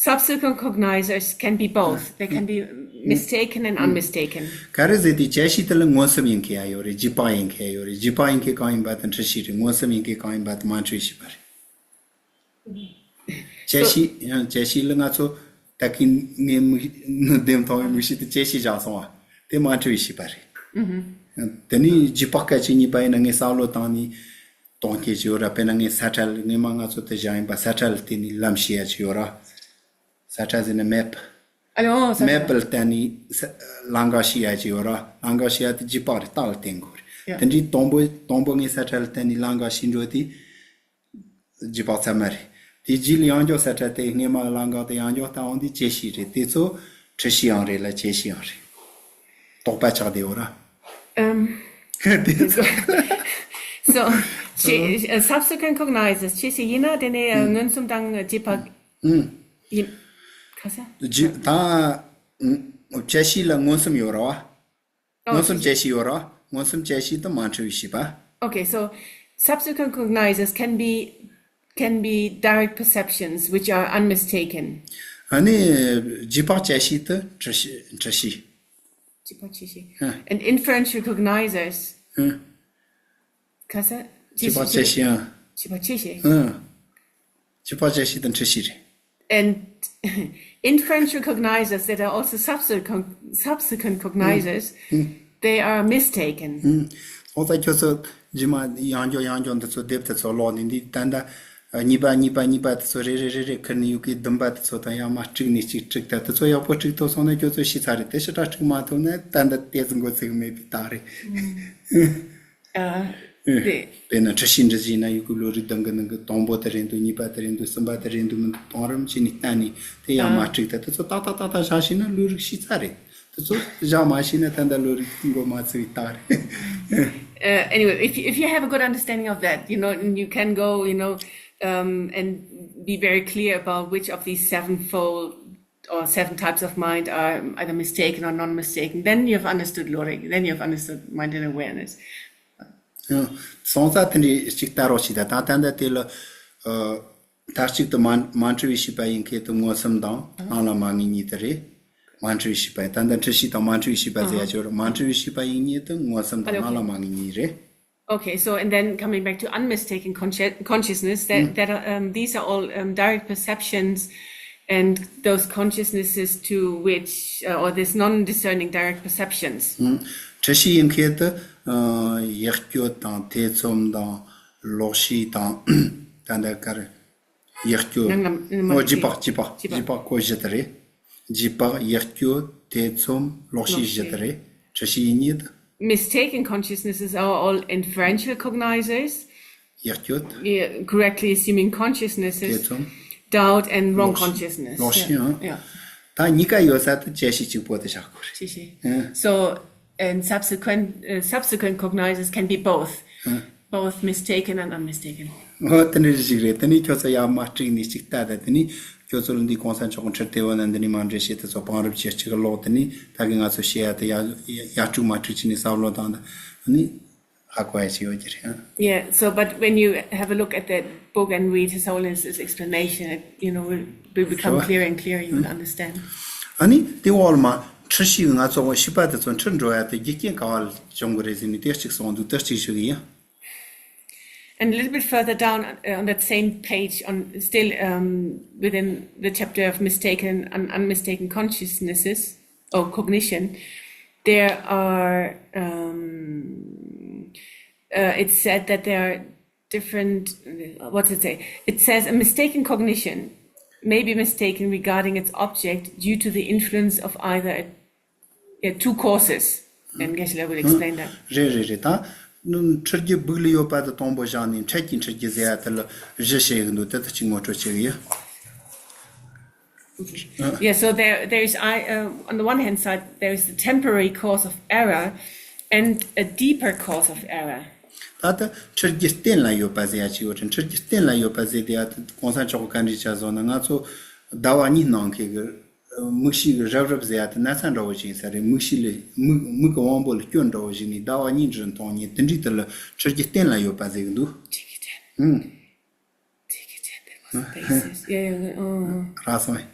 Subsequent cognizers can be both. They can be mistaken and unmistaken. ག་རེ་ཟེར་དེ། བཅད་ཤེས་དེ་ལ་མངོན་སུམ་ཡིན་མཁན་ཡང་ཡོད་རེད། རྗེས་དཔག་ཡིན་མཁན་ཡང་ཡོད་རེད། རྗེས་དཔག་ཡིན་མཁན་གང་ཡིན་པ་དེ་འཁྲུལ་ཤེས་རེད། མངོན་སུམ་ཡིན་མཁན་གང་ཡིན་པ་དེ་མ་འཁྲུལ་བའི་ཤེས་པ་རེད། བཅད་ཤེས། ཡང་བཅད་ཤེས་ལ་ང་ཚོ་ད་གིན་ངའི་མིག་ནི་བདེན་མཐོང་བའི་མིག་ཤེས་དེ་བཅད་ཤེས་བཞག་སོང་བ། དེ་མ་འཁྲུལ་བའི་ཤེས་པ་རེད། དེ་ནི་རྗེས་དཔག་སྐད་ཅིག་གཉིས་པ་ཡིན་ན་ངས་བསམ་བློ་བཏང་ནས་གཏོང་མཁན་ཅིག་ཡོད་ར། དཔེར་ན་ངས་ས་ཁྲ་ལ། སྔོན་མ་ང་ཚོ་དེ་ཞག་ཡིན་པ་ས་ཁྲ་ལ་བལྟས་ནས་ལམ་ཤེས་ཡ་ཅིག་ཡོད་ར། ས་ཁྲ་ཟེར་ན་མེབ། ཨ་ལོ། ས་ཁྲ། མེབ་ལ་བལྟས་ནས་ས། ལམ་ཁ་ཤེས་ཡ་ཅིག་ཡོད་ར། ལམ་ཁ་ཤེས་ཡ་དེ་རྗེས་དཔག་རེད། རྟ་ལ་བརྟེན་དགོས་རེད། ཡ། དེ་འདྲའི་དང་པོ་དང་པོ་ངས་ས་ཁྲ་ལ་བལྟས་ནས་ལམ་ཁ་ཤེས་འགྲོ་དེ་རྗེས་དཔག་ཚང་མ་རེད། དེ་རྗེས་ལ་ཡང་བསྐྱར་ས་ཁྲ་དེ་སྔོན་མ་ལམ་ཁ་དེ་ཡང་བསྐྱར་བལྟས་འོང་དུས་བཅད་ཤེས་རེད། དེ་ཚོ་འཁྲུལ་ཤེས་ཡང་རེད་ལ་བཅད་ཤེས་ཡང་རེད། རྟོག་པ་ཆགས་བསྡད་ཡོད་ར། ཨམ། དེ་ཚོ། So, ཆེ། ཨ། subsequent cognizers ཆེ་ཤེས་ཡིན་ན་དེ་ནས། ཨ། མངོན་སུམ་དང་རྗེས་དཔག་ཨུམ། ཡིན། ཁ་ས། རྗེས་ད། ཨུམ། བཅད་ཤེས་ལ་མངོན་སུམ་ཡོད་ར་བ། མངོན་སུམ་བཅད་ཤེས་ཡོད་ར། མངོན་སུམ་བཅད་ཤེས་དང་མ་འཁྲུལ་བའི་ཤེས་པ། Okay, so subsequent cognizers can be, can be direct perceptions which are unmistaken. ཨ་ནི་རྗེས་དཔག་བཅད་ཤེས་དེ་འཁྲུལ་ཤེས། འཁྲུལ་ཤེས། རྗེས་དཔག་བཅད་ཤེས། ཨ། And inferential cognizers. ཨ། ཁ་ས། རྗེས་དཔག་བཅད་ཤེས། ཨ། རྗེས་དཔག་བཅད་ཤེས། ཨ། རྗེས་དཔག་བཅད་ཤེས་དེ་འཁྲུལ་ཤེས་རེད། And inferential cognizers that are also subsequent, subsequent cognizers, they are mistaken. ཨུམ། སོང་ཙང་ཁྱོད་ཚོ་རྗེས་མ་ཡང་བསྐྱར་ཡང་བསྐྱར་འདི་ཚོ་དེབ་དེ་ཚོ་ཀློག་ནས། འདི་ད་ལྟ་གཉིས་པ་གཉིས་པ་གཉིས་པ་དེ་ཚོ་རེ་རེ་རེ་རེ་ཁུར་ནས་ཡུ་གེ་བདུན་པ་དེ་ཚོ་དང་ཡང་མ་དཀྲུགས་ནས་གཅིག་དཀྲུགས་ད། དེ་ཚོ་ཡག་པོ་དཀྲུགས་ཐུབ་སོང་ན་ཁྱོད་ཚོ་ཤེས་ཚར་རེད། དེ་ཞེ་དྲག་དཀྲུགས་མ་ཐུབ་ན་ད་ལྟ་དེ་ཚོ་མགོ་ཚོས་གི་མེད་པའི་རྟགས་རེད། ཨ། དེ། དཔེར་ན་འཁྲུལ་ཤེས་འདྲི་གཞི་ཡིན་ན་ཡུ་གུར་བློ་རིག་གདིང་གི་ནང་གི་དང་པོ་དེ་རེད་འདུག་གཉིས་པ་དེ་རེད་འདུག་གསུམ་པ་དེ་རེད་འདུག་མི་འདུག་གཏོང་རིམ་བྱས་ནས་བསྟན་ནས་དེ་ཡང་མ་ཨ། དཀྲུགས་ད། དེ་ཚོ་ཏག་ཏག་ཏག་ཏག་བཞག་ཤེས་ན་བློ་རིག་ཤེས་ཚར་རེད། དེ་ཚོ་བཞག་མ་ཤེས་ན་ད་ལྟ་བློ་རིག་མགོ་མ་ཚོས་པའི་རྟགས་རེད། Uh, anyway, if you, if you have a good understanding of that, you know, and you can go, you know, um, and be very clear about which of these sevenfold or seven types of mind are either mistaken or non-mistaken, then you've understood lorik, then you've understood mind and awareness. ཡང་སོང་ཙང་དེ་འདྲའི་ཅིག་ལྟ་རོགས་བྱེད་ད། ད་ད་ལྟ་དེ་ལ་ཨ། མཐའ་གཅིག་ཏུ་མ་མ་འཁྲུལ་བའི་ཤེས་པ་ཡིན་མཁན་དེ་མངོན་སུམ་དང་སྣང་ལ་མ་ངེས་གཉིས་དེ་རེད། མ་འཁྲུལ་བའི་ཤེས་པ་ཡིན། ད་ལྟ་འཁྲུལ་ཤེས་དང་མ་འཁྲུལ་བའི་ཤེས་པ་ཟེར་ཡ་ཅིག་ཡོད་རེད། མ་འཁྲུལ་བའི་ཤེས་པ་ཡིན་མཁན་དེ་མངོན་སུམ་དང་སྣང་ལ་མ་ངེས་གཉིས་རེད། Okay, so and then coming back to unmistaken consci- consciousness, that, that are, um, these are all, um, direct perceptions And those consciousnesses to which, uh, or this non-discerning direct perceptions. ཨང་། འཁྲུལ་ཤེས་ཡིན་མཁན་དེ། ཨ། ཡིད་དཔྱོད་དང་ཐེ་ཚོམ་དང་ལོག་ཤེས་དང་། ད་ལྟ་ག་རེ། ཡིད་དཔྱོད། ནང་ལ་ཨོ། འཇིགས་པ། འཇིགས་པ། འཇིགས་པ། འཇིགས་པ་ཁོ་བཞི་དེ་རེད། འཇིགས་པ། ཡིད་དཔྱོད། ཐེ་ཚོམ། ལོག་ཤེས་བཞི་དེ་རེད། འཁྲུལ་ཤེས་ཡིན་མཁན་དེ། Mistaken consciousnesses are all inferential cognizers. ཡིད་དཔྱོད། Yeah, correctly assuming consciousnesses. ཐེ་ཚོམ། Doubt and wrong consciousness. ལོག་ཤེས། Yeah. ཨང་། Yeah. ད་གཉིས་ཀ་ཡོད་ས་དེ་བཅད་ཤེས་གཅིག་པོ་དེ་བཞག་དགོས་རེད། བཅད་ཤེས། ཨང་། So, and subsequent, uh, subsequent cognizers can be both. ཨང་། Both mistaken and unmistaken. ཨོ། དེ་འདྲ་ཞིག་རེད། དེ་ནས་ཁྱོད་ཚོ་ཡར་མར་དཀྲུགས་ནས་གཅིག་ལྟ་དང་། དེ་ནས་ཁྱོད་ཚོ་ལ་འདི་གོང་ས་མཆོག་གི་འཁྲིད་དེ་བ་ན་འདི་ནས་མ་འདྲེ་བྱེད་དེ་ཚོ་བང་རིམ་བྱེད་གཅིག་ལོག་དེ་ནས་ད་གི་ང་ཚོ་བཤད་ཡ་དེ་ཡ་ཡ་དཀྲུག་མ་དཀྲུག་བྱས་ནས་བསམ་བློ་བཏང་དང་། དེ་ནས། ཧ་གོ་ཡ་ཞིག་ཡོད་ཀྱི་རེད། Yeah, so but when you have a look at that book and read His Holiness's explanation, it, you know, will, will become clearer and clearer, you will understand. ཨ་ནི་དེ་འོག་ལ་མར་འཁྲུལ་ཤེས་ང་ཚོ་ཤེས་པ་དེ་ཚོ་འཁྲུལ་འགྲོ་ཡ་དེ་རྒྱུ་རྐྱེན་ག་བ་ལ་བྱུང་གི་རེད་ཟེར་ནས་དེ་གཅིག་གསུངས་འདུག་དེ་གཅིག་ཞུ་གི་ཡིན། And a little bit further down, uh, on that same page, on still, um, within the chapter of mistaken and unmistaken consciousnesses, or cognition, there are, um, uh, it's said that there are different, what's it say? It says a mistaken cognition may be mistaken regarding its object due to the influence of either a, a two causes. And Geshe-la will explain that. རེད་རེད་རེད། ད་འཁྲུལ་རྒྱུ་སྦུག་ལ་ཡོད་པ་དེ་དང་པོ་བཞག་ནས་འཕྲལ་གྱི་འཁྲུལ་རྒྱུ་ཟེར་ཡ་དེ་ལ་བཞི་བཤད་ཡོད་འདུག་དེ་ད་ཅིག་ངོ་སྤྲོད་བྱེད་གི་ཡོད། Yeah, so there, there is, I, uh, on the one hand side, there is the temporary cause of error and a deeper cause of error. ད་ལྟ་འཁྲུལ་རྒྱུ་གཏན་ལ་ཡོད་པ་ཟེར་ཡ་ཅིག་ཡོད་རེད། འཁྲུལ་རྒྱུ་གཏན་ལ་ཡོད་པ་ཟེར་དེ་ཡ་དེ་གོང་ས་མཆོག་གིས་བཀའ་འདྲི་བྱས་སོང་ན། ང་ཚོ་ཟླ་བ་གཉིས་ནང་གི་གི་མིག་ཤེས་ཀྱི་རབ་རིབ་ཟེར་ཡ་དེ་ན་ཚ་འདྲ་བོ་ཞིག་ཡིན་ས་རེད། མིག་ཤེས་ལས་མིག་མིག་གི་དབང་པོ་ལ་སྐྱོན་འདྲ་བོ་ཞིག་ནས་ཟླ་བ་གཉིས་འདྲ་མཐོང་མཁན་དེ་འདྲའི་དེ་ལ་འཁྲུལ་རྒྱུ་གཏན་ལ་ཡོད་པ་ཟེར་གི་འདུག་འཁྲུལ་རྒྱུ་གཏན། ཧུམ། འཁྲུལ་རྒྱུ་གཏན། That was the basis. Yeah, yeah, yeah. Oh. རག་སོང་།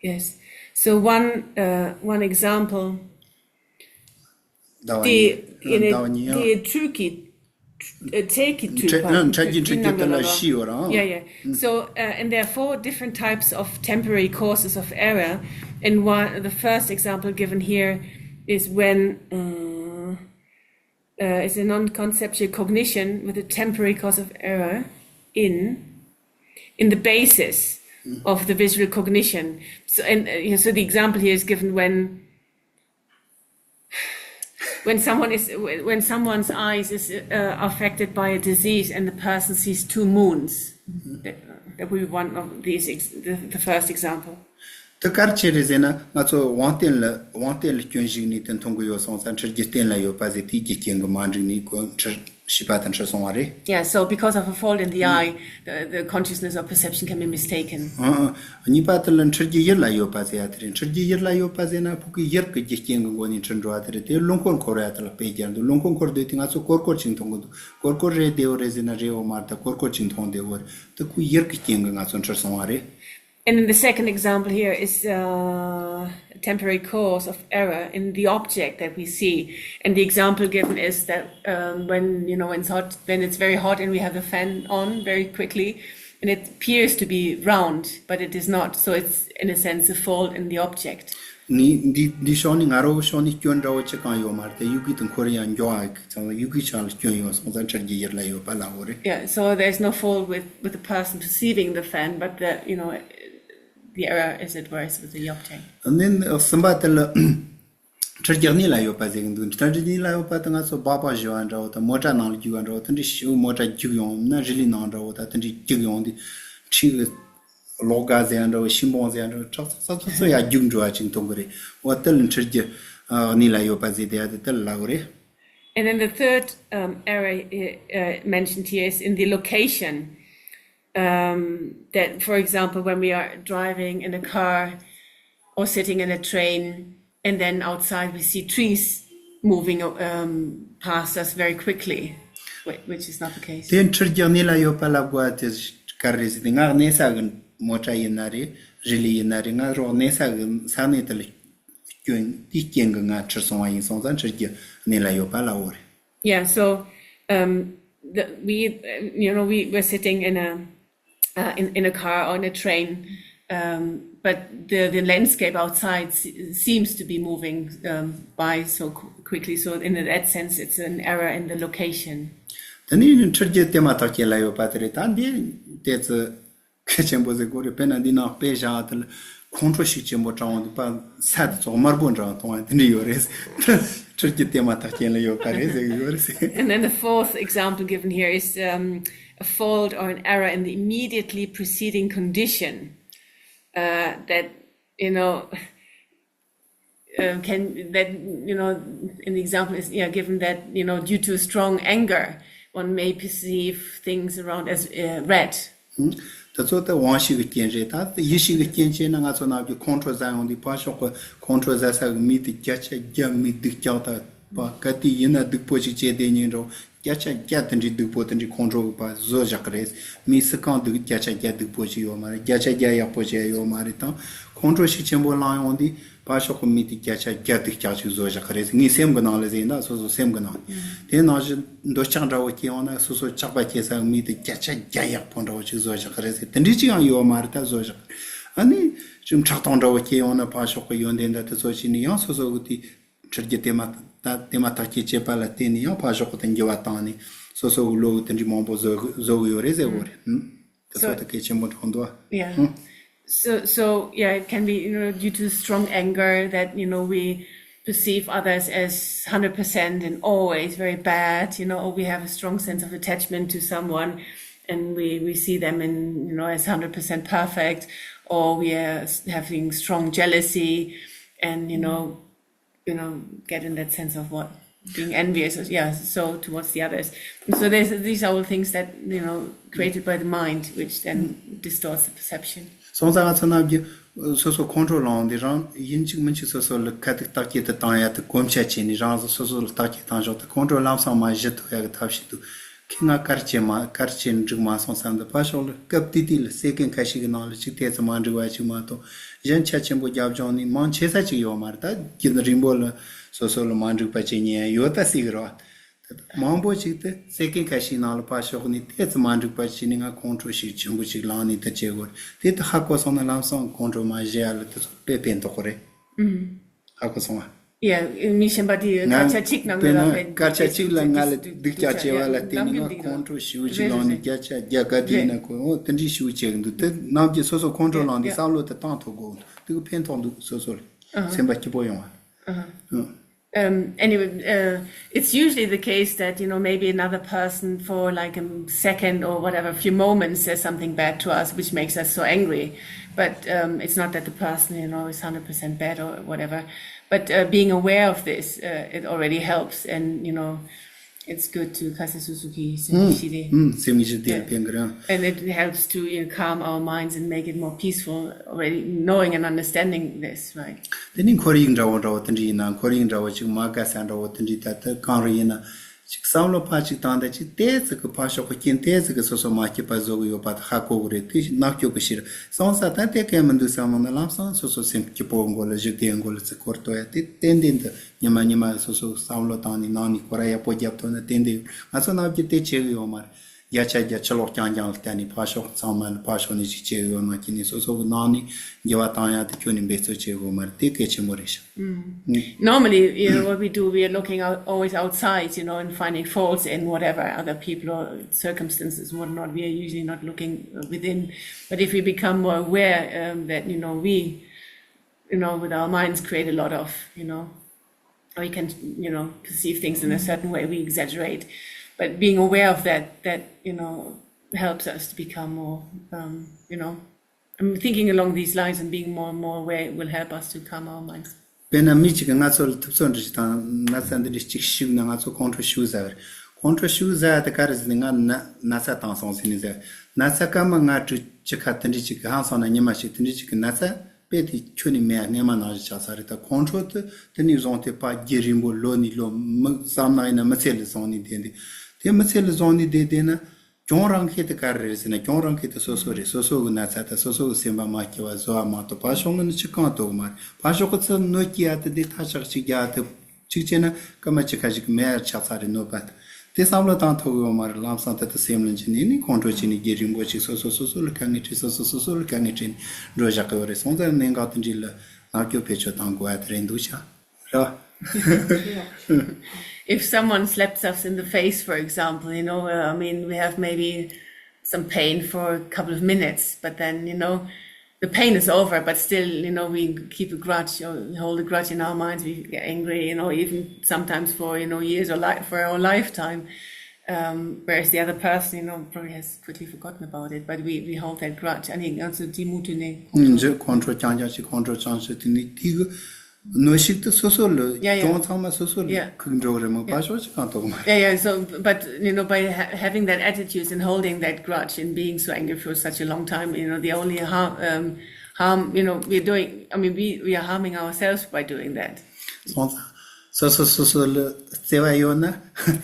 Yes. So one, uh, one example. ཟླ་བ་གཉིས། ཟླ་བ་གཉིས། དེ་འཁྲུལ་གྱི། ཨ། འཁྲུལ་གྱི་འཁྲུལ་པ། འཁྲུལ་གྱི་འཁྲུལ་གྱི་དེ་ལ་བཞི་ཡོད་རེད། Yeah, yeah. So, uh, and there are four different types of temporary causes of error. And one, the first example given here is when, uh, uh, is a non-conceptual cognition with a temporary cause of error in, in the basis of the visual cognition. So, and, uh, so the example here is given when when someone is, when someone's eyes is, uh, affected by a disease and the person sees two moons, that, that would be one of these, ex- the, the first example. དེ་ག་རེ་བྱས་རེད་ཟེར་ན། ང་ཚོ་དབང་རྟེན་ལ་དབང་རྟེན་ལ་སྐྱོན་ཞིག་ནས་དེ་མཐོང་གི་ཡོད་སོང་ཙང་འཁྲུལ་རྒྱུ་གཏན་ལ་ཡོད་པ་ཟེར། དེའི་རྒྱུ་རྐྱེན་གྱིས་མ་འགྲིག་ནས་ཁོ་འཁྲུལ་ཤེས་པ་དེ་འཁྲུལ་སོང་བ་རེད། Yeah, so because of a fault in the eye, the, the consciousness or perception can be mistaken. ཨང་། གཉིས་པ་དེ་ལ་འཁྲུལ་རྒྱུ་ཡིད་ལ་ཡོད་པ་ཟེར་ཡ་དེ་རེད། འཁྲུལ་རྒྱུ་ཡིད་ལ་ཡོད་པ་ཟེར་ན་ཕ་གི་ཡིད་ཀྱི་རྒྱུ་རྐྱེན་གྱི་སྒོ་ནས་འཁྲུལ་འགྲོ་བ་དེ་རེད། དེ་རླུང་འཁོར་འཁོར་ཡ་དེ་ལ་དཔེ་སྦྱར་འདུག་རླུང་འཁོར་འཁོར་དུས་དེ་ང་ཚོ་ཀོར་ཀོར་ཅིག་མཐོང་གི་འདུག་ཀོར་ཀོར་རེད་བདེ་བོ་རེད་ཟེར་ན་རེད་འོ་མ་རེད། ད་ཀོར་ཀོར་ཅིག་མཐོང་བདེ་བོ་རེད། དེ་ཁོ་ཡིད་ཀྱི་རྐྱེན་གྱིས་ང་ཚོ་འཁྲུལ་སོང་བ་རེད། And then the second example here is, uh, a temporary cause of error in the object that we see. And the example given is that, um, when, you know, when it's hot, when it's very hot and we have the fan on very quickly, and it appears to be round, but it is not. So it's, in a sense, a fault in the object. ནི་འདི་འདི་ཕྱོགས་ནས་ང་རོ་ཕྱོགས་ནས་སྐྱོན་འདྲ་བོ་ཅི་གང་ཡོད་མ་རེད། དེ་ཡུལ་གྱི་དང་ཁོར་ཡང་འགྱོ་ཨ་ཚང་ཡུལ་གྱི་ཆ་ལ་སྐྱོན་ཡོད་སོང་ཙང་འཁྲུལ་རྒྱུ་ཡིད་ལ་ཡོད་པ་ལ་འོ་རེད། Yeah, so there's no fault with, with the person perceiving the fan, but the, you know, the error, as it were, is with the object. ནི་གསུམ་པ་དེ་ལ་འཁྲུལ་རྒྱུ་གནས་ལ་ཡོད་པ་ཟེར་གི་འདུག་འཁྲུལ་རྒྱུ་གནས་ལ་ཡོད་པ་དེ་ང་ཚོ་སྦག་སྦག་བཞུ་བ་འདྲ་བོ་དང་། མོ་ཊ་ནང་ལ་རྒྱུག་པ་འདྲ་བོ་དེ་འདྲའི་ཞིག་མོ་ཊ་རྒྱུག་ཡོང་ན་རི་ལི་ནང་འདྲ་བོ་དང་དེ་འདྲའི་རྒྱུག་ཡོང་དུས་ཁྲིད་གི་ལོག་ག་ཟེར་ཡ་འདྲ་བོ། ཤིང་སྦོང་ཟེར་ཡ་འདྲ་བོ། ཁྲག་ཚ་ཚ་ཚ་ཚ་ཡ་རྒྱུག་འགྲོ་བ་ཅིག་མཐོང་གི་རེད། འོ་དེ་ལ་འཁྲུལ་རྒྱུ་གནས་ལ་ཡོད་པ་ཟེར་དེ་ཡ་དེ་དེ་ལ་ལབ་གི་རེད། And then the third, um, error, uh, mentioned here is in the location, um, that, for example, when we are driving in a car or sitting in a train, and then outside we see trees moving, um, past us very quickly, whi- which is not the case. དེ་འཁྲུལ་རྒྱུ་གནས་ལ་ཡོད་པ་ལབ་དགོས་པ་དེ་ག་རེ་རེད་ཟེར་དུས། ང་གནས་ས་གི་མོ་ཊ་ཡིན་ན་རེད། རི་ལི་ཡིན་ན་རེད། ང་རང་གནས་ས་གི་ས་གནས་དེ་ལ་སྐྱོན་དེའི་རྐྱེན་གྱིས་ང་འཁྲུལ་སོང་བ་ཡིན་སོང་ཙང་འཁྲུལ་རྒྱུ་གནས་ལ་ཡོད་པ་ལབ་དགོས་རེད། Yeah, so, um, the, we, uh, you know, we were sitting in a uh, in, in a car or in a train. Um, but the, the landscape outside se- seems to be moving um, by so qu- quickly. So, in that sense, it's an error in the location. དེ་ནས་ཁྲིད་རྒྱུ་དེ་མ་ཐག་ཅན་ལ་ཡོད་པ་དེ་རེད། ད་འདི་དེ་ཚོ་གལ་ཆེན་པོ་ཟེར་དགོས་རེད། དཔེར་ན་འདི་ནང་དཔེ་བཞག་དེ་ལ་ཁོང་ཁྲོ་ཤུགས་ཆེན་པོ་དྲངས་འདུག་པ། ས་དེ་ཚོ་དམར་པོ་འདྲ་མཐོང་བ་དེ་འདྲ་ཡོད་རེད། ཁྲིད་རྒྱུ་དེ་མ་ཐག་ཅན་ལ་ཡོད་པ་རེད་ཟེར་གི་ཡོད་རེད། And then the fourth example given here is um, a fault or an error in the immediately preceding condition. Uh, that, you know, uh, can, that, you know, in the example is, yeah, given that, you know, due to strong anger, one may perceive things around as uh, red. དེ་ཚོ་ད་དབང་ཤེས་ཀྱི་རྐྱེན་རེད། ད་ཡིད་ཤེས་ཀྱི་རྐྱེན་བྱས་ན་ང་ཚོ་ནང་གི་ཁོང་ཁྲོ་ཟ་ཡོང་དུས་ཕར་ཕྱོགས་ཀྱི་ཁོང་ཁྲོ་ཟ་ས་གི་མི་དེ་བརྒྱ་ཆ་བརྒྱ་མི་སྡུག་ཀྱང་ད་པ་ག་དུས་ཡིན་ན་སྡུག་པོ་ཞིག་བྱས་བསྡད་ཉིན་རོ། བརྒྱ་ཆ་བརྒྱ་དེ་འདྲའི་སྡུག་པོ་དེ་འདྲའི་ཁོང་ཁྲོ་གི་པ་བཟོ་བཞག་གི་རེད། མི་སུ་གང་སྡུག་བརྒྱ་ཆ་བརྒྱ་སྡུག་པོ་ཞིག་ཡོད་མ་རེད། བརྒྱ་ཆ་བརྒྱ་ཡག་པོ་ཞིག་ཡོད་མ་རེད། དང་ཁོང་ཁྲོ་ཤུགས་ཆེན་པོ་ལངས་ཡོང་དུས་ཕར་ཕྱོགས་ཀྱི་མི་དེ་བརྒྱ་ཆ་བརྒྱ་སྡུག་ཀྱང་ཞིག་བཟོ་བཞག་གི་རེད། ངའི་སེམས་ཀྱི་ནང་ལ་ཟེར་ན་སོ་སོ་སེམས་ཀྱི་ནང་དེ་ནང་བཞིན་འདོད་ཆགས་འདྲ་བོ་སྐྱེ་ཡོང་ན་སོ་སོ་ཆགས་པ་སྐྱེ་ས་གི་མི་དེ་བརྒྱ་ཆ་བརྒྱ་ཡག་པོ་འདྲ་བོ་ཞིག་བཟོ་བཞག་གི་རེད་ཟེར། དེ་འདྲའི་ཅི་ཡང་ཡོད་མ་རེད། ད་བཟོ་བཞག་གི་རེད། ཨ་ནི་ཅིག་ཕྲག་དོག་འདྲ་བོ་སྐྱེ་ཡོང་ན་ཕར་ཕྱོགས་ཀྱི་ཡོན་ཏན་དང་དེ་ཚོ་ཞིག་ནི་ཡང་སོ་སོ་གི་དེ་ཁྲིད་རྒྱུ་དེ་མ་ད་དེ་མ་ཐག་ཅིག་བྱེད་པ་ལ་བརྟེན་ནས་ཡང་ཕར་ཕྱོགས་ཀྱི་དེ་འགྱུར་བ་བཏང་ནས་སོ་སོ་གི་བློ་གི་དེ་འདྲའི་མང་པོ་བཟོ་བཟོ་གི་ཡོད་རེད་ཟེར་བོ་རེད། ཨུམ། དེ་ཚོ་ད་གལ་ཆེན་པོ་འདྲ་བོ་འདུག་ཨ། Yeah. ཨུམ། So, so yeah, it can be, you know, due to strong anger that, you know, we perceive others as hundred percent and always very bad, you know, or we have a strong sense of attachment to someone and we, we see them in, you know, as hundred percent perfect, or we are s- having strong jealousy and, you know, you know, get in that sense of what? Being envious, yeah, so towards the others. So there's, these are all things that, you know, created by the mind, which then distorts the perception. སོང་ཙང་ང་ཚོ་རྣམས་ཀྱིས་སོ་སོ་ཁོང་ཁྲོ་ལངས་ཏེ་རང་ཡིན་གཅིག་མིན་གཅིག་སོ་སོ་ལ་ཁ་ཐུག་བརྟག་དཔྱད་དུ་བཏང་ཡ་དེ་གོམས་ཆ་བྱས་ནས་རང་སོ་སོ་ལ་བརྟག་དཔྱད་བཏང་ཞོག་དེ་ཁོང་ཁྲོ་ལམ་སང་མ་ཞི་ཐུབ་ཡ་གི་ཐབས་ཤིག་འདུག་ཁྱེད་ང་གར་བྱེད་མ་གར་བྱེད་འགྲིག་མ་སོང་བསམ་དུས་ཕར་ཕྱོགས་ལ་སྐབས་དེ་དུས་ལ་སེ་ཀན་ཁ་ཤས་ཀྱི་ནང་ལ་གཅིག་ཏོག་ཙམ་མ་འགྲིག་པ་ཞིག་མ་གཏོགས་གཞན་ཆ་ཆེན་པོ་རྒྱབ་ལྗོངས་ནི་མང་ཆེ་ས་ཅིག་ཡོད་མ་རེད། ད་རྒྱུན་རིང་པོ་ལ་སོ་སོ་ལ་མ་འགྲིག་པ་བྱེད་ཉེན་ཡང་ཡོད་ད་སྲིད་གི་རེད་བ། ད་མང་པོ་ཞིག་དེ་སེ་ཀན་ཁ་ཤས་ནང་ལ་ཕར་ཕྱོགས་ནས་ཏོག་ཙམ་མ་འགྲིག་པ་བྱས་ནས་ང་ཁོང་ཁྲོ་ཞིག་ཆེན་པོ་ཞིག་ལངས་ནས་དེ་བྱེད་དགོས་རེད། དེ་ད་ཧ་གོ་སོང་ན་ལམ་སང་ཁོང་ཁྲོ་མ་ཞི་ཡ་ལ་དེ་ཚོ་དཔེ་ཕན་ཐོགས་གི་རེད། ཧ་གོ་སོང་ང་། Yeah, མི་གཞན་པ་དེ་སྐད་ཆ་གཅིག་ནང་ལ་དཔེར་ན་སྐད་ཆ་གཅིག་ལ་ང་ལ་སྡུག་ཅག་བྱས་པ་ལ་བརྟེན་ནས་ང་ཁོང་ཁྲོ་ཞེ་པོ་ཅིག་ལངས་ནས་བརྒྱ་ཆ་བརྒྱ་ག་དེ་ཡིན་ན་ཁོ་འོ་དེ་འདྲའི་ཞེ་པོ་བྱེད་གི་འདུག་དེ་རྣམས་ཀྱིས་སོ་སོ་ཁོང་ཁྲོ་ལངས་ཏེ་བསམ་བློ་དེ་བཏང་ཐུབ་དགོས་འདུག་དེ་གི་ཕན་ཐོགས་འདུག་སོ་སོ་ལ་སེམས་པ་སྐྱིད་པོ་ཡོང་བ། Um, anyway, uh, it's usually the case that, you know, maybe another person for like a second or whatever, a few moments says something bad to us, which makes us so angry. But um, it's not that the person, you know, is hundred percent bad or whatever. But uh, being aware of this, uh, it already helps. And, you know, it's good to kase suzuki, sendishiri. ཨུམ། སེམས་ཀྱི་ཞི་བདེ་ལ་ཕན་གི་རེད། And it helps to, you know, calm our minds and make it more peaceful, already knowing and understanding this, right? དེ་ནི་ཁོར་ཡུག་འདྲ་བོ་འདྲ་བོ་དེ་འདྲ་ཡིན་ན། ཁོར་ཡུག་འདྲ་བོ་ཅིག་མ་དགའ་ས་འདྲ་བོ་དེ་འདྲ་ད་ལྟ་གང་རུ་ཡིན་ན་ཅིག་བསམ་བློ་ཕར་ཅིག་བཏང་ད་ཅིག་ཏོག་ཙམ་གི་ཕར་ཕྱོགས་གི་རྐྱེན་ཏོག་ཙམ་གི་སོ་སོ་མ་སྐྱིད་པ་བཟོ་གི་ཡོད་པ་དེ་ཧ་གོ་གི་རེད། དེ་ནག་སྐྱོ་གི་ཕྱིར་སོང་ས་ད་དེ་གལ་མི་འདུག་བསམ་བློ་ན་ལམ་སང་སོ་སོ་སེམས་སྐྱིད་པོ་མགོ་ལ་ཞི་བདེ་མགོ་ལ་ཚིག་སྐོར་ཏོ་ཡ་དེ་ཏན་ཏན་དུ་ཉི་མ་ཉི་མ་སོ་སོ་བསམ་བློ་བཏང་ནས་ནང་ནས་ཁོ་ར་ཡག་པོ་རྒྱབ་ཐུབ་ན་ཏན་ཏན་ང་ཚོ་ནག་སྐྱོ་དེ་བྱེད་གི་ཡོད་མ་རེད། བརྒྱ་ཆ་བརྒྱ་ཕྱི་ལོགས་རྐྱང་རྐྱང་ལ་བལྟས་ནས་ཕར་ཕྱོགས་ཚང་མ་ལ་ཕར་ཕྱོགས་ནས་ཅིག་བྱེད་དགོས་ནང་གི་ནས་སོ་སོ་གི་ནང་ནས་འགྱུར་བ་བཏང་ཡག་དེ་ཁྱོན་ནས་འབད་རྩོལ་བྱེད་དགོས་མ་རེད། དེ་གལ་ཆེན་པོ་རེད་ཤག Normally, you know, what we do, we are looking out, always outside, you know, and finding faults in whatever other people or circumstances, whatnot. We are usually not looking uh, within. But if we become more aware um, that, you know, we, you know, with our minds create a lot of, you know, we can, you know, perceive things in a certain way, we exaggerate. But being aware of that, that, you know, helps us to become more, um, you know, I'm thinking along these lines and being more and more aware will help us to calm our minds. དཔེར་ན་མི་གཅིག་གིས་ང་ཚོ་ལ་ཐུབ་ཚོད་འདྲ་ཞིག་དང་ན་ཚ་འདི་འདྲ་གཅིག་ཤོད་ན་ང་ཚོ་ཁོང་ཁྲོ་ཤུགས་ཟ་བ་རེད། ཁོང་ཁྲོ་ཤུགས་ཟ་ཡ་དེ་ག་རེ་ཟེར་ན་ང་ན་ན་ཚ་བཏང་སོང་ཟེར་ནས་ཟེར། ན་ཚ་སྐར་མ་ལྔ་དྲུག་བཅུ་ཁ་དེ་འདྲ་གཅིག་གི་ཧང་སང་ན་ཉི་མ་ཞིག་དེ་འདྲ་གཅིག་གི་ན་ཚ་དཔེ་དེ་ཁྱོན་ནས་མེད་ཡ་སྔས་མ་ནང་བཞིན་ཆགས་ཚར་རེད། ད་ཁོང་ཁྲོ་དེ་དེ་ནས་བཟུང་སྟེ་ཕར་རྒྱུན་རིང་པོ་ལོ་ནས་ལོ་མི་བསམ་ན་ཡིན་ན་མི་ཚེ་ལ་བཟུང་ནས་བསྡད་འདུག་དེ་མི་ཚེ་ལ་བཟུང་ནས་བསྡད་བསྡད་ན། གྱོང་རག་མཁན་དེ་ག་རེ་རེད་ཟེར་ན། གྱོང་རག་མཁན་དེ་སོ་སོ་རེད། སོ་སོ་གི་ན་ཚ་དང་སོ་སོ་གི་སེམས་པ་མ་སྐྱིད་པ་བཟོ་བ་མ་གཏོགས་ཕར་ཕྱོགས་ནས་ནི་ཅི་གང་ཐུབ་ཀྱི་མ་རེད། ཕར་ཕྱོགས་གི་ཚུར་གནོད་སྐྱེལ་ཡ་དེ་འདི་ཐག་ཆག་ཅིག་རྒྱག་ཐུབ། གཅིག་བྱས་ན་སྐར་མ་གཅིག་ཁ་ཞིག་མེད་ཆགས་ཚར་རེད་གནོད་པ་དེ། དེ་བསམ་བློ་བཏང་ཐུབ་ཡོད་མ་རེད། ལམ་སང་ད་ལྟ་སེམས་ལ་འཇི་ནས་ནི་ཁོང་ཁྲོ་བྱས་ནས་རྒྱུན་རིང་པོ་ཞིག་སོ་སོ་སོ་སོ་ལ་དཀའ་ངལ་འཕྲད། སོ་སོ་སོ་སོ་ལ་དཀའ་ངལ་འཕྲད་ནས་འགྲོ་བཞག་གི་ཡོད་རེད། སོང་ཙང་གནད་འགག་དེ་འདྲ་ལ་མནར་གཅོད་བེད་སྤྱོད་གཏོང་དགོས་པ་དེ་རེད་འདུག་ཤག་རེད་བ། If someone slaps us in the face, for example, you know, uh, I mean, we have maybe some pain for a couple of minutes, but then, you know, the pain is over, but still, you know, we keep a grudge or we hold a grudge in our minds. We get angry, you know, even sometimes for, you know, years or like for our lifetime. Um, whereas the other person, you know, probably has quickly forgotten about it, but we, we hold that grudge. I think also Timutu ne. ཁོང་ཁྲོ་ཁོང་ཁྲོ་རྐྱང་རྐྱང་བྱས། ཁོང་ཁྲོ་རྐྱང་བྱས་དེ་ནི་དེ་གི་གནོན་ཤུགས་དེ་སོ་སོ་ལ། Yeah, yeah. གྱོང་ཚང་མ་སོ་སོ་ལ། Yeah. ཁུག་འགྲོ་གི་རེད་མོད། Yeah. ཕར་ཕྱོགས་ཅིག་གང་གཏོགས་མ་རེད། Yeah, yeah. So, but, you know, by ha- having that attitudes and holding that grudge and being so angry for such a long time, you know, the only harm, um, harm, you know, we're doing, I mean, we, we are harming ourselves by doing that. སོང་ཙང་སོ་སོ་སོ་སོ་ལ་བརྩེ་བ་ཡོད་ན་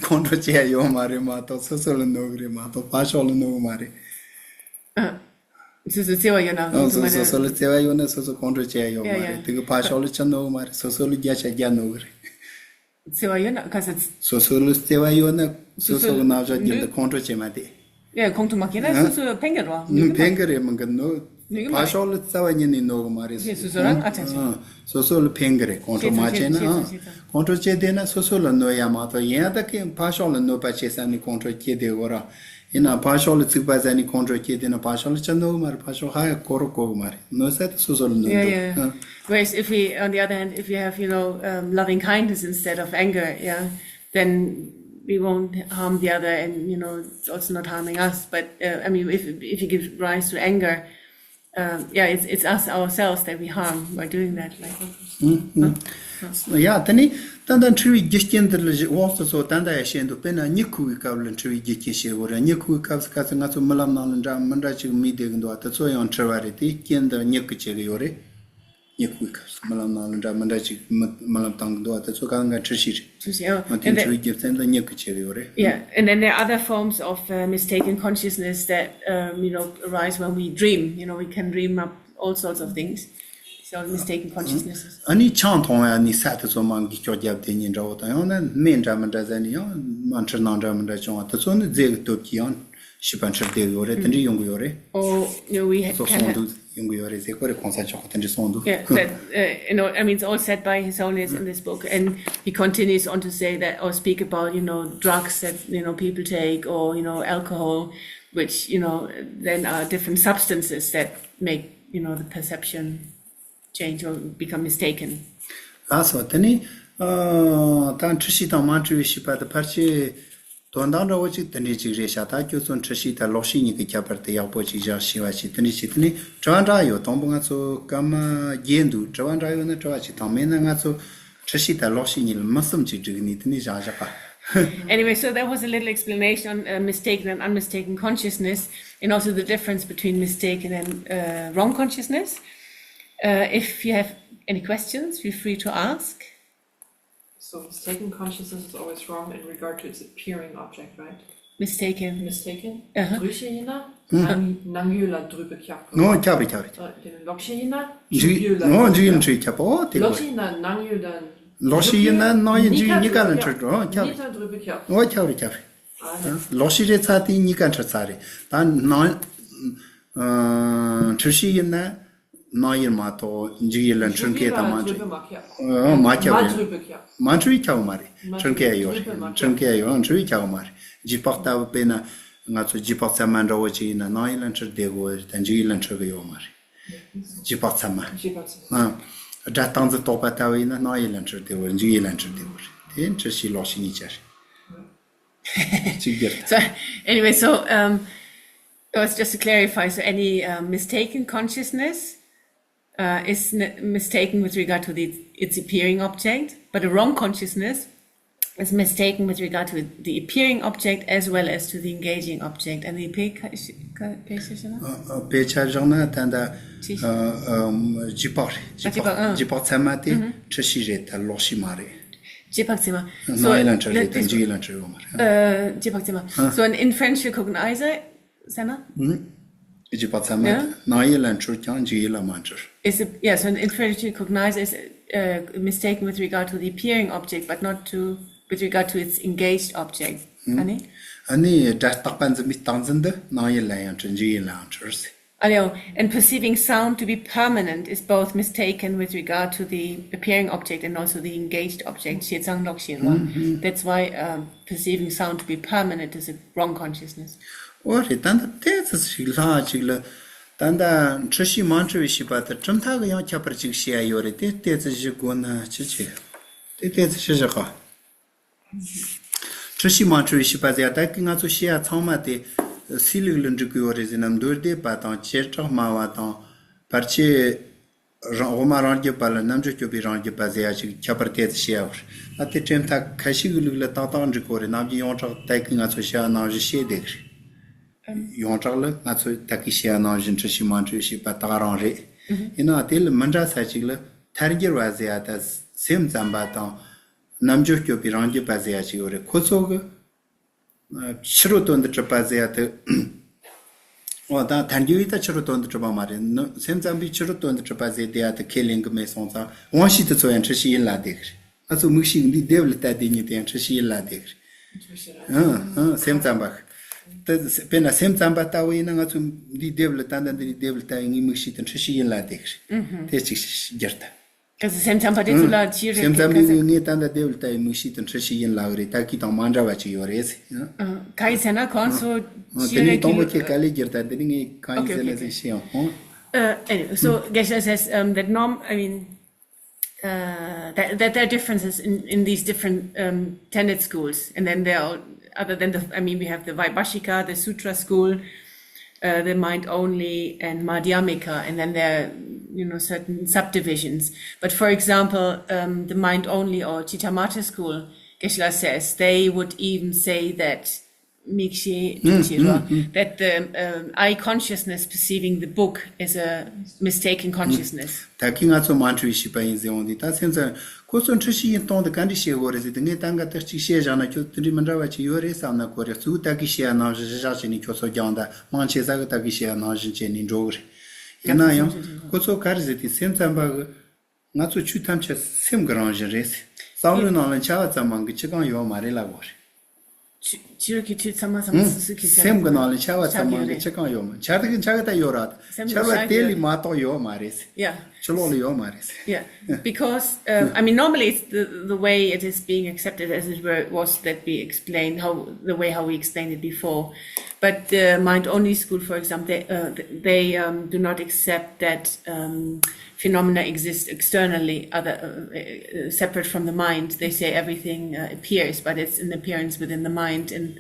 ཁོང་ཁྲོ་བྱེད་ཡ་ཡོད་མ་རེད་མ་གཏོགས། སོ་སོ་ལ་གནོད་གི་རེད་མ་གཏོགས་ཕར་ཕྱོགས་ལ་གནོད་གི་མ་རེད། སོ་སོ་བརྩེ་བ་ཡོད་ན། ཨང་། སོ་སོ་སོ་ལ་བརྩེ་བ་ཡོད་ན་སོ་སོ་ཁོང་ཁྲོ་བྱེད་ཡ་ཡོད་མ་རེད། དེ་གི་ཕར་ཕྱོགས་ལ་ཅི་གནོད་གི་མ་རེད། སོ་སོ་ལ་བརྒྱ་ཆ་བརྒྱ་གནོད་གི་རེད། བརྩེ་བ་ཡོད་ན་ག་ས། སོ་སོ་ལ་བརྩེ་བ་ཡོད་ན་སོ་སོ་གི་རྣམ་གཞག་རྒྱུན་དུ་ཁོང་ཁྲོ་བྱེད་མ་དེ། ཡ་ཁོང་ཁྲོ་མ་བྱེད་ན་སོ་སོ་ཕན་གི་རེད་བ། ཕན་གི་རེད་མིན་གི་ནོ། ཕར་ཕྱོགས་ལ་རྩ་བ་ཉིད་ནས་གནོད་གི་མ་རེད། སོ་སོ་རང་ཨ་ཅག་ཅག་སོ་སོ་ལ་ཕན་གི་རེད། ཁོང་ཁྲོ་མ་བྱས་ན། ཨང་། ཁོང་ཁྲོ་བྱེད་བསྡད་ན་སོ་སོ་ལ་གནོད་ཡ་མ་གཏོགས། ཡིན་ཡང་ད་གིན་ཕར་ཕྱོགས་ལ་གནོད་པ་བྱེད་བསམ་ནས་ཁོང་ཁྲོ་སྐྱེ་བསྡད་ཡོད་ར། ཡིན་ནའང་ཕར་ཕྱོགས་ལ་ཚིག་པ་ཟ་ནས་ཁོང་ཁྲོ་སྐྱེས་བསྡད་ན་ཕར་ཕྱོགས་ལ་ཅི་གནོད་གི་མ་རེད། ཕར་ཕྱོགས་ཧ་ཡང་གོ་རུ་གོ་གི་མ་རེད། གནོད་ས་དེ་སོ་སོ་ལ་གནོད་འདུག་ཨ། Whereas if we, on the other hand, if we have, you know, um, loving kindness instead of anger, yeah, then we won't harm the other, and, you know, it's also not harming us. But, uh, I mean, if if you give rise to anger, um, yeah, it's it's us ourselves that we harm by doing that. Like, ཡ་དེ་ནི་ད་ལྟ་འཁྲུལ་བའི་རྒྱུ་རྐྱེན་འདི་ལ་གཞི་འོག་སོ་སོ་ད་ལྟ་ཡང་བཤད་འདུག་དཔེར་ན་མྱི་ཁུག་པའི་སྐབས་ལ་འཁྲུལ་བའི་རྒྱུ་རྐྱེན་བཤད་དགོས་རེད། མྱི་ཁུག་པའི་སྐབས་སུ་ག་ཚོད་ང་ཚོ་རྨི་ལམ་ནང་ལ་འདྲ་མི་འདྲ་ཅིག་རྨིས་བསྡད་གི་འདུག་དེ་ཚོ་ཡང་འཁྲུལ་བ་རེད། དེའི་རྐྱེན་འདི་མྱི་གིས་བྱེད་གི་ཡོད་རེད། མྱི་ཁུག་པའི་སྐབས་སུ་རྨི་ལམ་ནང་ལ་འདྲ་མི་འདྲ་ཅིག་རྨི་རྨི་ལམ་བཏང་གི་འདུག་དེ་ཚོ་གང་ག་འཁྲུལ་ཞིག་རེད། Sushi, oh, དེ་and འཁྲུལ་then, བའི་རྒྱུ་མཚན་འདི་མྱི་གིས་བྱེད་གི་ཡོད་རེད། Yeah, and then there are other forms of uh, mistaken consciousness that, um, you know, arise when we dream. You know, we can dream up all sorts of things. So mistaken consciousnesses. ཨ་ནི་ཆང་འཐུང་ཡ་ནི་ས་དེ་ཚོ་མང་གི་སྐྱོ་རྒྱབ་དེ་ཉིན་འདྲ་བོ་དང་། ཡང་ན་སྨན་འདྲ་མི་འདྲ་ཟ་ནི་ཡང་མ་འཁྲུལ་ནང་འདྲ་མི་འདྲ་བྱུང་བ་དེ་ཚོ་ནི་རྫས་ཀྱི་སྟོབས་ཀྱིས་ཡང་ཤི་བ་འཁྲུལ་བསྡད་ཡོད་རེད། དེ་འདྲ་ཡོང་གི་ཡོད་རེད། Oh, you know, we ha- ཚོ་can གསུང་have དུ་ཡོང་གི་ཡོད་རེད། ཟེར་གོ་རེད། གོང་ས་མཆོག་གིས་དེ་འདྲ་གསུང་འདུག Yeah, that, uh, you know, I mean, it's all said by His Holiness in this book, and he continues on to say that, or speak about, you know, drugs that, you know, people take, or, you know, alcohol, which, you know, then are different substances that make, you know, the perception change or become mistaken. ལགས་སོ། དེ་ནི་ཨ་ད་འཁྲུལ་ཤེས་དང་མ་འཁྲུལ་བའི་ཤེས་པ་དེ་ཕལ་ཆེར་དོན་དག་འདྲ་བོ་ཅིག་དེ་འདྲས་ཅིག་རེད་ཤག་ད་ཁྱོད་ཚོ་འཁྲུལ་ཤེས་དང་ལོག་ཤེས་གཉིས་ཀྱི་ཁྱད་པར་དེ་ཡག་པོ་ཅིག་བཞག་ཤེས་པ་ཅིག་དེ་འདྲས་ཅིག་དེ་ནི་དྲི་བ་འདྲ་ཡོད། དང་པོ་ང་ཚོ་སྐར་མ་བརྒྱད་འདུག་དྲི་བ་འདྲ་ཡོད་ན་དྲི་བ་ཅིག་དང་། མེད་ན་ང་ཚོ་འཁྲུལ་ཤེས་དང་ལོག་ཤེས་གཉིས་ལ་མི་གསུམ་ཅིག་བསྒྲིགས་ནས་དེ་ནི་བཞག་བཞག་པ། Anyway, so that was a little explanation on uh, mistaken and unmistaken consciousness, and also the difference between mistaken and uh, wrong consciousness. Uh, if you have any questions, feel free to ask. So mistaken consciousness is always wrong in regard to its appearing object, right? Mistaken. Mistaken. Uh-huh. འཁྲུལ་ཤེས་ཡིན་ན་ནང་ནང་ཡུལ་ལ་འཁྲུལ་པ་ཁྱབ་དགོས། ཨོ་ཁྱབ་རེད། ཁྱབ་རེད། ཨ་དེ་ནི་ལོག་ཤེས་ཡིན་ན་འཇུག་འཇུག་ཡུལ་ལ་ཨོ་འཁྲུལ་འཇུག་ཡུལ་ཁྱབ། འཁྲུལ་ཁྱབ། ཨོ་དེ་ལོག་ཤེས་ཡིན་ན་ནང་ཡུལ་དང་ལོག་ཤེས་ཡིན་ན་ནང་ཡུལ་འཇུག་ཡུལ་གཉིས་ཀ་ལ་འཁྲུལ་འགྲོ། ཨོ་ཁྱབ་རེད། གཉིས་ཀ་འཁྲུལ་པ་ཁྱབ། ཨོ་ཁྱབ་རེད། ཁྱབ་རེད། ཨ་ལོག་ཤེས་རེད་ཚར་དེ་གཉིས་ཀ་འཁྲུལ་ཚར་རེད། ད་ནང་ཨ་འཁྲུལ་ཤེས་ཡིན་ན། ནང་ཡུལ་མ་གཏོགས་འཇུག་ཡུལ་ལ་འཁྲུལ་མཁན་དང་མ་འཁྲུལ། ཨ་མ་ཁྱབ་རེད། མ་འཁྲུལ་བའི་ཁྱབ་མ་རེད། འཁྲུལ་མཁན་ཡོད་རེད། འཁྲུལ་མཁན་ཡོད། འཁྲུལ་བའི་ཁྱབ་མ་རེད། རྗེས་དཔག་ལྟ་བུ་དཔེར་ན་ང་ཚོ་རྗེས་དཔག་ཚད་མ་འདྲ་བོ་ཅིག་ཡིན་ན་ནང་ཡུལ་ལ་འཁྲུལ་བསྡད་དགོས་རེད། ད་འཇུག་ཡུལ་ལ་འཁྲུལ་གི་ཡོད་མ་རེད། རྗེས་དཔག་ཚད་མ། རྗེས་དཔག་ཚད་མ། ཨ་སྒྲ་རྟག་འཛིན་རྟོག་པ་ལྟ་བུ་ཡིན་ན་ནང་ཡུལ་ལ་འཁྲུལ་བསྡད་དགོས་རེད། འཇུག་ཡུལ་ལ་འཁྲུལ་བསྡད་དགོས་རེད། དེ་འཁྲུལ་ཤེས་ལོག་ཤེས་གཉིས་ཆ་རེད། གཅིག་གྱུར། So anyway, so um, it was just to clarify. So any uh, mistaken consciousness uh, is n- mistaken with regard to the, its appearing object, but a wrong consciousness is mistaken with regard to the appearing object as well as to the engaging object. And the appear- དཔེ་ཆ་བཞག་ན་ད་ལྟ་ཅི་ཞིག་རྗེས་དཔག་རེད། རྗེས་དཔག་རྗེས་དཔག་ཚད་མ་དེ་འཁྲུལ་ཤེས་རེད། ད་ལོག་ཤེས་མ་རེད། རྗེས་དཔག་ཚད་མ། ནང་ཡུལ་ལ་འཁྲུལ་རེད། ད་འཇུག་ཡུལ་ལ་འཁྲུལ་ཡོད་མ་རེད། རྗེས་དཔག་ཚད་མ། So in French, recognizer ཟེར་ན། ཞེས་པ་ཚད་མ་དེ། ནང་ཡུལ་ལ་འཁྲུལ་ཀྱང་འཇུག་ཡུལ་ལ་མ་འཁྲུལ། Is a, yeah, so an inferiority cognized is uh, mistaken with regard to the appearing object, but not to with regard to its engaged object. ཨ་ནི། ཨ་ནི་སྒྲ་རྟག་པ་འཛིན་པའི་རྟག་འཛིན་འདི་ནང་ཡུལ་ལ་ཡང་འཁྲུལ། འཇུག་ཡུལ་ལའང་འཁྲུལ་ཟེར། ཨ་ལེའོ། And perceiving sound to be permanent is both mistaken with regard to the appearing object and also the engaged object. ཞེས་ཚང་ལོག་ཞེས་རོ། That's why um, perceiving sound to be permanent is a wrong consciousness. འོ་རེད། ད་ལྟ་ཏོག་ཙམ་ཞིག་ལྷག་ཅིག་ལ། ད་ལྟ་འཁྲུལ་ཤེས་མ་འཁྲུལ་བའི་ཤེས་པ་དེ་གྲུབ་མཐའ་གི་ཡང་ཁྱད་པར་ཅིག་བཤད་ཡ་ཡོད་རེད། དེ་ཏོག་ཙམ་ཞིག་དགོས་ན་ཅི་བྱེད། དེ་ཏོག་ཙམ་ཞིག་བཞག་ག་འཁྲུལ་ཤེས་མ་འཁྲུལ་བའི་ཤེས་པ་ཟེར་ཡ་ད་གི་ང་ཚོ་བཤད་ཡ་ཚང་མ་དེ་སུའི་ལུགས་ལ་འགྲིག་གི་ཡོད་རེད་ཟེར་ན། མདོ་སྡེ་པ་དང་བྱེ་བྲག་སྨྲ་བ་དང་བར་ཆད་རང་དབུ་མ་རང་རྒྱུད་པ་ལ་རྣམ་འགྱུར་སྤྱོད་པའི་རང་རྒྱུད་པ་ཟེར་ཡ་ཅིག་ཁྱད་པར་དེ་ཚོ་བཤད་ཡ་ཡོད་རེད། ད་དེ་གྲུབ་མཐའ་ཁ་ཤས་ཀྱི་ལུགས་ལ་ཏག་ཏག་འགྲིག་གི་ཡོད་རེད། ནམ་རྒྱུན་ཡོངས་གྲགས་ད་གི་ང་ཚོ་བཤད་ཡ་ནང་བཞིན་བཤད་བསྡད་གི་རེད། ཡོངས་གྲགས་ལ་ང་ཚོས་ད་གི་བཤད་ཡ་ནང་བཞིན་འཁྲུལ་ཤེས་མ་འཁྲུལ་བའི་ཤེས་པ་ད་ག་རང་རེད། ཡིན་ནའང་དེ་ལ་མི་འདྲ་ས་ཅིག་ལ་ཐལ་འགྱུར་བ་ཟེར་ཡ་དང་སེམས་ཙམ་པ་དང་། རྣམ་འགྱུར་སྤྱོད་པའི་རང་རྒྱུད་པ་ཟེར་ཡ་ཅིག་ཡོད་རེད། ཁོ་ཚོ་གི་ཨ་ཕྱི་རོལ་དོན་དུ་གྲུབ་པ་ཟེར་ཡ་དེ། འོ་ད་ཐལ་འགྱུར་བས་ད་ཕྱི་རོལ་དོན་དུ་གྲུབ་པ་མ་རེད། ནི་སེམས་ཙམ་པས་ཕྱི་རོལ་དོན་དུ་གྲུབ་པ་ཟེར་བསྡད་ཡ་དེ་ཁས་ལེན་གི་མེད་སོང་ཙང་། དབང་ཤེས་དེ་ཚོ་ཡང་འཁྲུལ་ཤེས་ཡིན་ལབ་བསྡད་གི་རེད། ང་ཚོ་མིག་ཤེས་འདིའི་སྡེབ་ལ་ལྟ་བསྡད་མཁན་དེ་ཡང་འཁྲུལ་ཤེས་ཡིན་ལབ་བསྡད་གི་རེད། ཨང་ཨང་། སེམས་ཙམ་པ། དེ་དཔེར་ན་སེམས་ཙམ་པ་ལྟ་བུ་ཡིན་ན་ང་ཚོ་འདིའི་སྡེབ་ལ་ལྟ་ན་འདིའི་སྡེབ་ལ་ལྟ་ཡི་ངའི་མིག་ཤེས་དེ་འཁྲུལ་ཤེས་ཡིན་ལབ་བསྡད་གི་རེད། དེ་གཅིག་བསྒྱུར་ད། གལ་སྲིད་སེམས་ཙམ་པ་དེ་ཚོ་ལ་ཅི་རེད། སེམས་ཙམ་པས་ངས་ད་ལྟ་སྡེབ་ལ་ལྟ་ཡི་མིག་ཤེས་དེ་འཁྲུལ་ཤེས་ཡིན་ལབ་གི་རེད། ད་གི་དང་མ་འདྲ་བ་ཅིག་ཡོད་རེད་ཟེར། ག་ཡིན་ཟེར་ན་ཁོང་ཚོ་ཨ་ཅི་དེ་ནས་རེད་དང་པོ་ཁྱེད་ག་ལེ་བསྒྱུར་ད། དེ་ནས་ངས་གང་ཡིན་ཟེར་ན་ཟེར་ཤེས་ཡོང་ཧོ། Uh, anyway, so Geshe says um, that norm, I mean, uh, that, that there are differences in, in these different um, tenet schools. And then there are, other than the, I mean, we have the Vaibhashika, the Sutra school, uh, the mind only, and Madhyamika, and then there are, you know, certain subdivisions. But for example, um, the mind only or Chittamatra school, Geshe-la says, they would even say that Mikshe, that the um, eye consciousness perceiving the book is a mistaken consciousness. ད་གི་ང་ཚོ་མ་འཁྲུལ་བའི་ཤེས་པ་ཡིན་ཟེར་འོང་དུས། ད་སེམས་ཙམ་ཁོ་ཚོ་འཁྲུལ་ཤེས་ཡིན་སྟོང་དུ་ག་འདྲ་བཤད་དགོས་རེད་ཟེར་དུས། ངས་ད་ག་ད་གཅིག་བཤད་བཞག་ན་ཁྱོད་དེ་འདྲའི་མི་འདྲ་བ་ཅིག་ཡོད་རེད་བསམ་ན་གོ་རེད། གཙོ་བོ་ད་གི་བཤད་ཡ་ནང་བཞིན་གཞི་བཞག་བྱས་ནས་ཁྱོད་ཚོ་རྒྱང་ད་མང་ཆེ་ས་གི་ད་གི་བཤད་ཡ་ནང་བཞིན་བྱས་ནས་འགྲོ་གི་རེད། ཡིན་ན་ཡང་ཁོ་ཚོ་ག་རེ་ཟེར་དུས། སེམས་ཙམ་པ་གི་ང་ཚོ་ཆོས་ཐམས་ཅད་སེམས་ཀྱི་རང་བཞིན་རེད། བསམ་བློའི་ནང་ལ་འཆར་བ་ཙམ་མང་གི་ཅི་གང་ཡོད་མ་རེད་ལབ་དགོས་རེད། ཆུ་ཆུ་གི་ཆུ་ཚང་མ་ཚང་མ་སུ་སུ་གི་སེམས་ཀྱི་ནང་ལ་འཆར་བ་ཙམ་མང་གི་ཅི་གང་ཡོད་མ། འཆར་གི་འཆར་གི་ད་ཡོད་ར། སེམས་འཆར་བ་དེ་ལས་མ་གཏོགས་ཡོད་མ་རེད། Yeah. ཕྱི་ལོགས་ལ་ཡོད་མ་རེད། Yeah, because um, I mean, normally it's the, the way it is being accepted, as it were, was that we explained how the way how we explained it before. But the mind only school, for example, they, uh, they um, do not accept that um, phenomena exist externally, other uh, uh, separate from the mind. They say everything uh, appears, but it's an appearance within the mind, and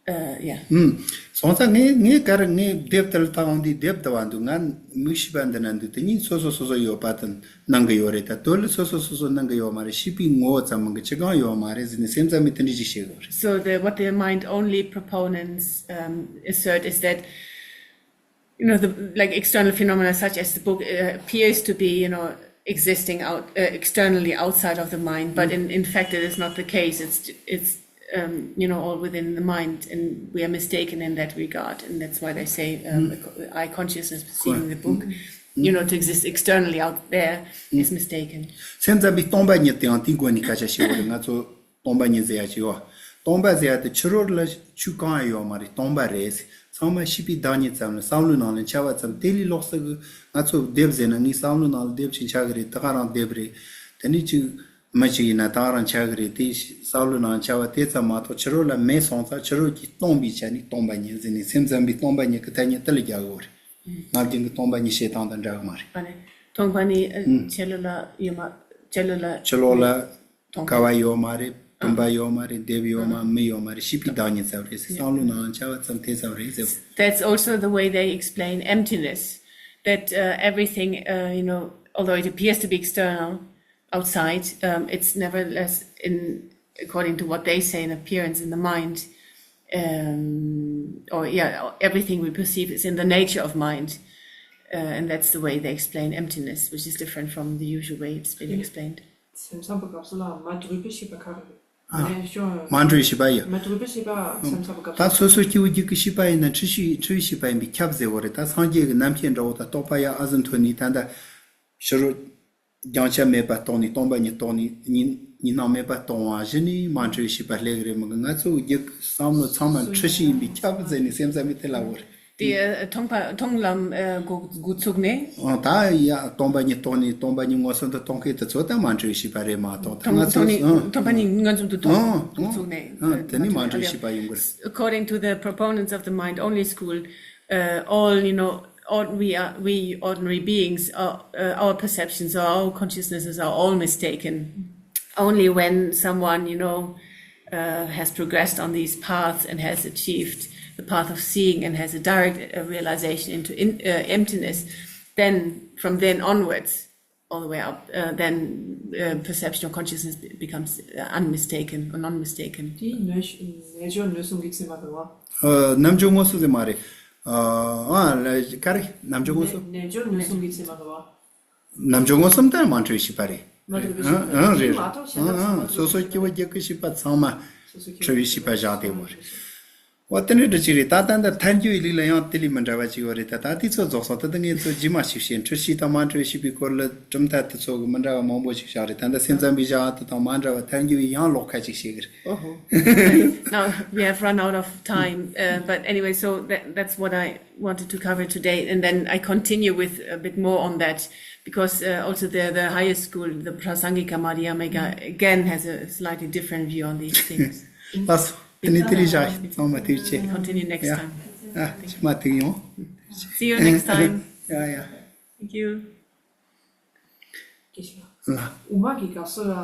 uh, yeah. ཨུམ། སོང་ཙང་ངས་ངས་ག་རེ་ངས་དེབ་དེ་ལ་ལྟ་འོང་དུས། དེབ་ལྟ་བ་འདུག་ང་མིག་ཤེས་པ་འདི་ན་འདུག་དེ་གཉིས་སོ་སོ་སོ་སོ་ཡོད་པ་དང་སྣང་གི་ཡོད་རེད། ད་དོན་ལ་སོ་སོ་སོ་སོ་སྣང་གི་ཡོད་མ་རེད། ཤེས་པའི་ངོ་བོ་ཙམ་མང་གི་ཅི་གང་ཡོད་མ་རེད་ཟེར་ནས་སེམས་ཙམ་པས་དེ་འདྲ་ཅིག་བཤད་གི་ཡོད་རེད། So the, what the mind only proponents um, assert is that you know, the, like external phenomena such as the book uh, appears to be, you know, existing out uh, externally outside of the mind, but in, in fact it is not the case. It's it's um, you know, all within the mind, and we are mistaken in that regard, and that's why they say um, the co- eye consciousness perceiving the book, you know, to exist externally out there is mistaken. སེམས་ཙམ་པས་སྟོང་པ་ཉིད་དེའང་དེའི་སྒོ་ནས་སྐད་ཆ་བཤད་པ་རེད། ང་ཚོ་སྟོང་པ་ཉིད་ཟེར་ཡ་ཅིག་ཡོད། སྟོང་པ་ཟེར་ཡ་དེ་ཕྱི་རོལ་ལ་ཆོས་གང་ཡང་ཡོད་མ་རེད། སྟོང་པ་རེད། ཚང་མ་ཤེས་པའི་བདག་ཉིད་ཙམ་ལ། བསམ་བློའི་ནང་ལ་འཆར་བ་ཙམ། དེ་ལས་ལོགས་སུ་གི་ང་ཚོ་དེབ་ཟེར་ན་ངའི་བསམ་བློའི་ནང་ལ་དེབ་ཅིག་འཆར་གི་རེད། ད་ག་རང་དེབ་རེད། དེ་ནས་ཅིག་མི་ཅིག་ཡིན་ན་ད་ག་རང་འཆར་གི་རེད། དེ་བསམ་བློའི་ནང་འཆར་བ་དེ་ཙམ་མ་གཏོགས་ཕྱི་རོལ་ལ་མེད་སོང་ཙང་། ཕྱི་རོལ་གྱིས་སྟོང་པའི་ཆ་ནས་སྟོང་པ་ཉིད་ཟེར་ནས་སེམས་ཙམ་པས་སྟོང་པ་ཉིད་ཀྱི་ཐ་སྙད་དེ་ལ་རྒྱག་གི་ཡོད་རེད། ནམ་རྒྱུན་གྱི་སྟོང་པ་ཉིད་བཤད་སྟངས་དང་འདྲ་གི་མ་རེད། ཨ་ནི། སྟོང་པ་ནི་ཨ། ཨུམ། ཕྱི་ལོགས་ལ་ཡོད་མ། ཕྱི་ལོགས་ལ། ཕྱི་ལོགས་ལ། སྟོང་པ། ཀ་བ་ཡོད་མ་རེད། བུམ་པ་ཡོད་མ་རེད། དེབ་ཡོད་མ། མི་ཡོད་མ་རེད། ཤེས་པའི་བདག་ཉིད་ཙམ་རེད་ཟེར། བསམ་བློའི་ནང་འཆར་བ་ཙམ་དེ་ཙམ་རེད་ཟེར། That's also the way they explain emptiness, that uh, everything, uh, you know, although it appears to be external, outside, um, it's nevertheless, in according to what they say, an appearance in the mind, um, or yeah, everything we perceive is in the nature of mind. Uh, and that's the way they explain emptiness, which is different from the usual way it's been explained. སེམས་ཙམ་པའི་སྐབས་སུ་ལ་མ་གྲུབ་པའི་ཤེས་པ་ག་རེ་རེད། ཨ། མ་འཁྲུལ་བའི་ཤེས་པ་ཡིན། མ་འཁྲུལ་བའི་ཤེས་པ་སེམས་ཙམ་པ་སྐབས་ད་སོ་སོ་སྐྱེ་བོ་རྒྱུད་ཀྱི་ཤེས་པ་ཡིན་ན་འཁྲུལ་ཤེས་འཁྲུལ་བའི་ཤེས་པ་ཡིན་པས་ཁྱབ་ཟེར་བ་རེད། ད་སངས་རྒྱས་ཀྱི་རྣམ་མཁྱེན་འདྲ་བོ་ད་རྟོགས་པ་ཡང་ཨ་ཟི་མཐོ་ནི་ད་ལྟ་ཕྱི་རོལ་རྒྱང་ཆ་མེད་པ་རྟོགས་ནས་སྟོང་པ་ཉིད་རྟོགས་ནས་ཉིད་ཉིད་སྣང་མེད་པ་རྟོགས་པ་བཞི་ནི་མ་འཁྲུལ་བའི་ཤེས་པ་ལས་ཀྱི་རེད་མི་དགོས། ང་ཚོ་རྒྱུད་ཀྱི་བསམ་བློ་ཚང་མ་འཁྲུལ་ཤེས་ཡིན་པས་ཁྱབ་ཟེར་ནས་སེམས་ཙམ་པའི་དེ་ལ་འོ་རེད། དེ་ཨ་མཐོང་བ་མཐོང་ལམ་ཨ་འགོ་འགོ་ཚུགས་ནས། ཨ་ད་ཡ་སྟོང་པ་ཉིད་རྟོགས་ནས་སྟོང་པ་ཉིད་མངོན་སུམ་དུ་མཐོང་མཁན་དེ་ཚོ་ད་མ་འཁྲུལ་བའི་ཤེས་པ་རེད་མ་གཏོགས་ད་མཐོང་ང་ཚོ་མཐོང་ནས་ཨ་མཐོང་པ་ཉིད་མངོན་སུམ་དུ་མཐོང་ཨ་འགོ་ཚུགས་ནས། ཨ་དེ་ནི་མ་འཁྲུལ་བའི་ཤེས་པ་ཡིན་དགོས། According to the proponents of the mind only school, uh, all, you know, all we are, we ordinary beings, are, uh, our perceptions, our consciousnesses are all mistaken. Only when someone, you know, uh, has progressed on these paths and has achieved the path of seeing and has a direct uh, realization into in, uh, emptiness, then from then onwards, all the way up, uh, then uh, perception of consciousness be- becomes uh, unmistaken or non-mistaken. དེ་ནས་ནས་སྦྱོར་ནུས་གསུམ་གྱི་ཚད་མ་རེད་བ། ཨ་རྣམ་འཇོག་མངོན་སུམ་ཟེར་མ་རེད། ཨ་ཨ་ལ་ག་རེ་རྣམ་འཇོག་མངོན་སུམ། ནས་སྦྱོར་ནུས་གསུམ་གྱི་ཚད་མ་རེད་བ། རྣམ་འཇོག་མངོན་སུམ་དེ་མ་འཁྲུལ་བའི་ཤེས་པ་རེད། མ་འཁྲུལ་བའི་ཤེས་པ་ཨང་ཨང་རེད། མ་གཏོགས་གཞན་དག་ཚང་མ་ཨང་ཨང་སོ་སོ་སྐྱེ་བོ་རྒྱུད་ཀྱི་ཤེས་པ་ཚང་མ་སོ་སོ་སྐྱེ་བོ་འཁྲུལ་བའི་ཤེས་པ་བཞག་བསྡད་ཡོད་རེད། འོ་དེ་འདྲའི་འདྲ་ཅིག་རེད། ད་ལྟ་འདི་ཐལ་འགྱུར་བའི་ལུགས་ལ་ཡང་དེ་ལས་མི་འདྲ་བ་ཅིག་ཡོད་རེད། ད་ད་དེ་ཚོ་རྫོགས་སོང་། ད་ལྟ་ངས་ཚོ་རྗེས་མ་ཞིག་བཤད། འཁྲུལ་ཤེས་དང་མ་འཁྲུལ་བའི་ཤེས་པའི་སྐོར་ལ་གྲུབ་མཐའ་དེ་ཚོ་གི་མི་འདྲ་བ་མང་པོ་ཞིག་བཞག་རེད། ད་ལྟ་སེམས་ཙམ་པའི་བཞག་དེ་དང་མ་འདྲ་བ་ཐལ་འགྱུར་བའི་ཡང་ལོགས་ཁ་ཅིག་བཤད་གི་རེད། Oh, now we have run out of time, uh, but anyway, so that, that's what I wanted to cover today, and then I continue with a bit more on that because uh, also the, the higher school, the Prasangika Madhyamika, again has a slightly different view on these things. ལགས་སོ། དེ་ནས་དེ་རིང་བཞག་ཚང་མ་ཐུགས་རྗེ་ཆེ། Continue next time. ཡ་ཡ་ཕྱི་མ་ཐུག་ཡོང་། See you next time. ཡ་ཡ། Thank you. དབུ་མ་གི་སྐབས་སུ་ལ།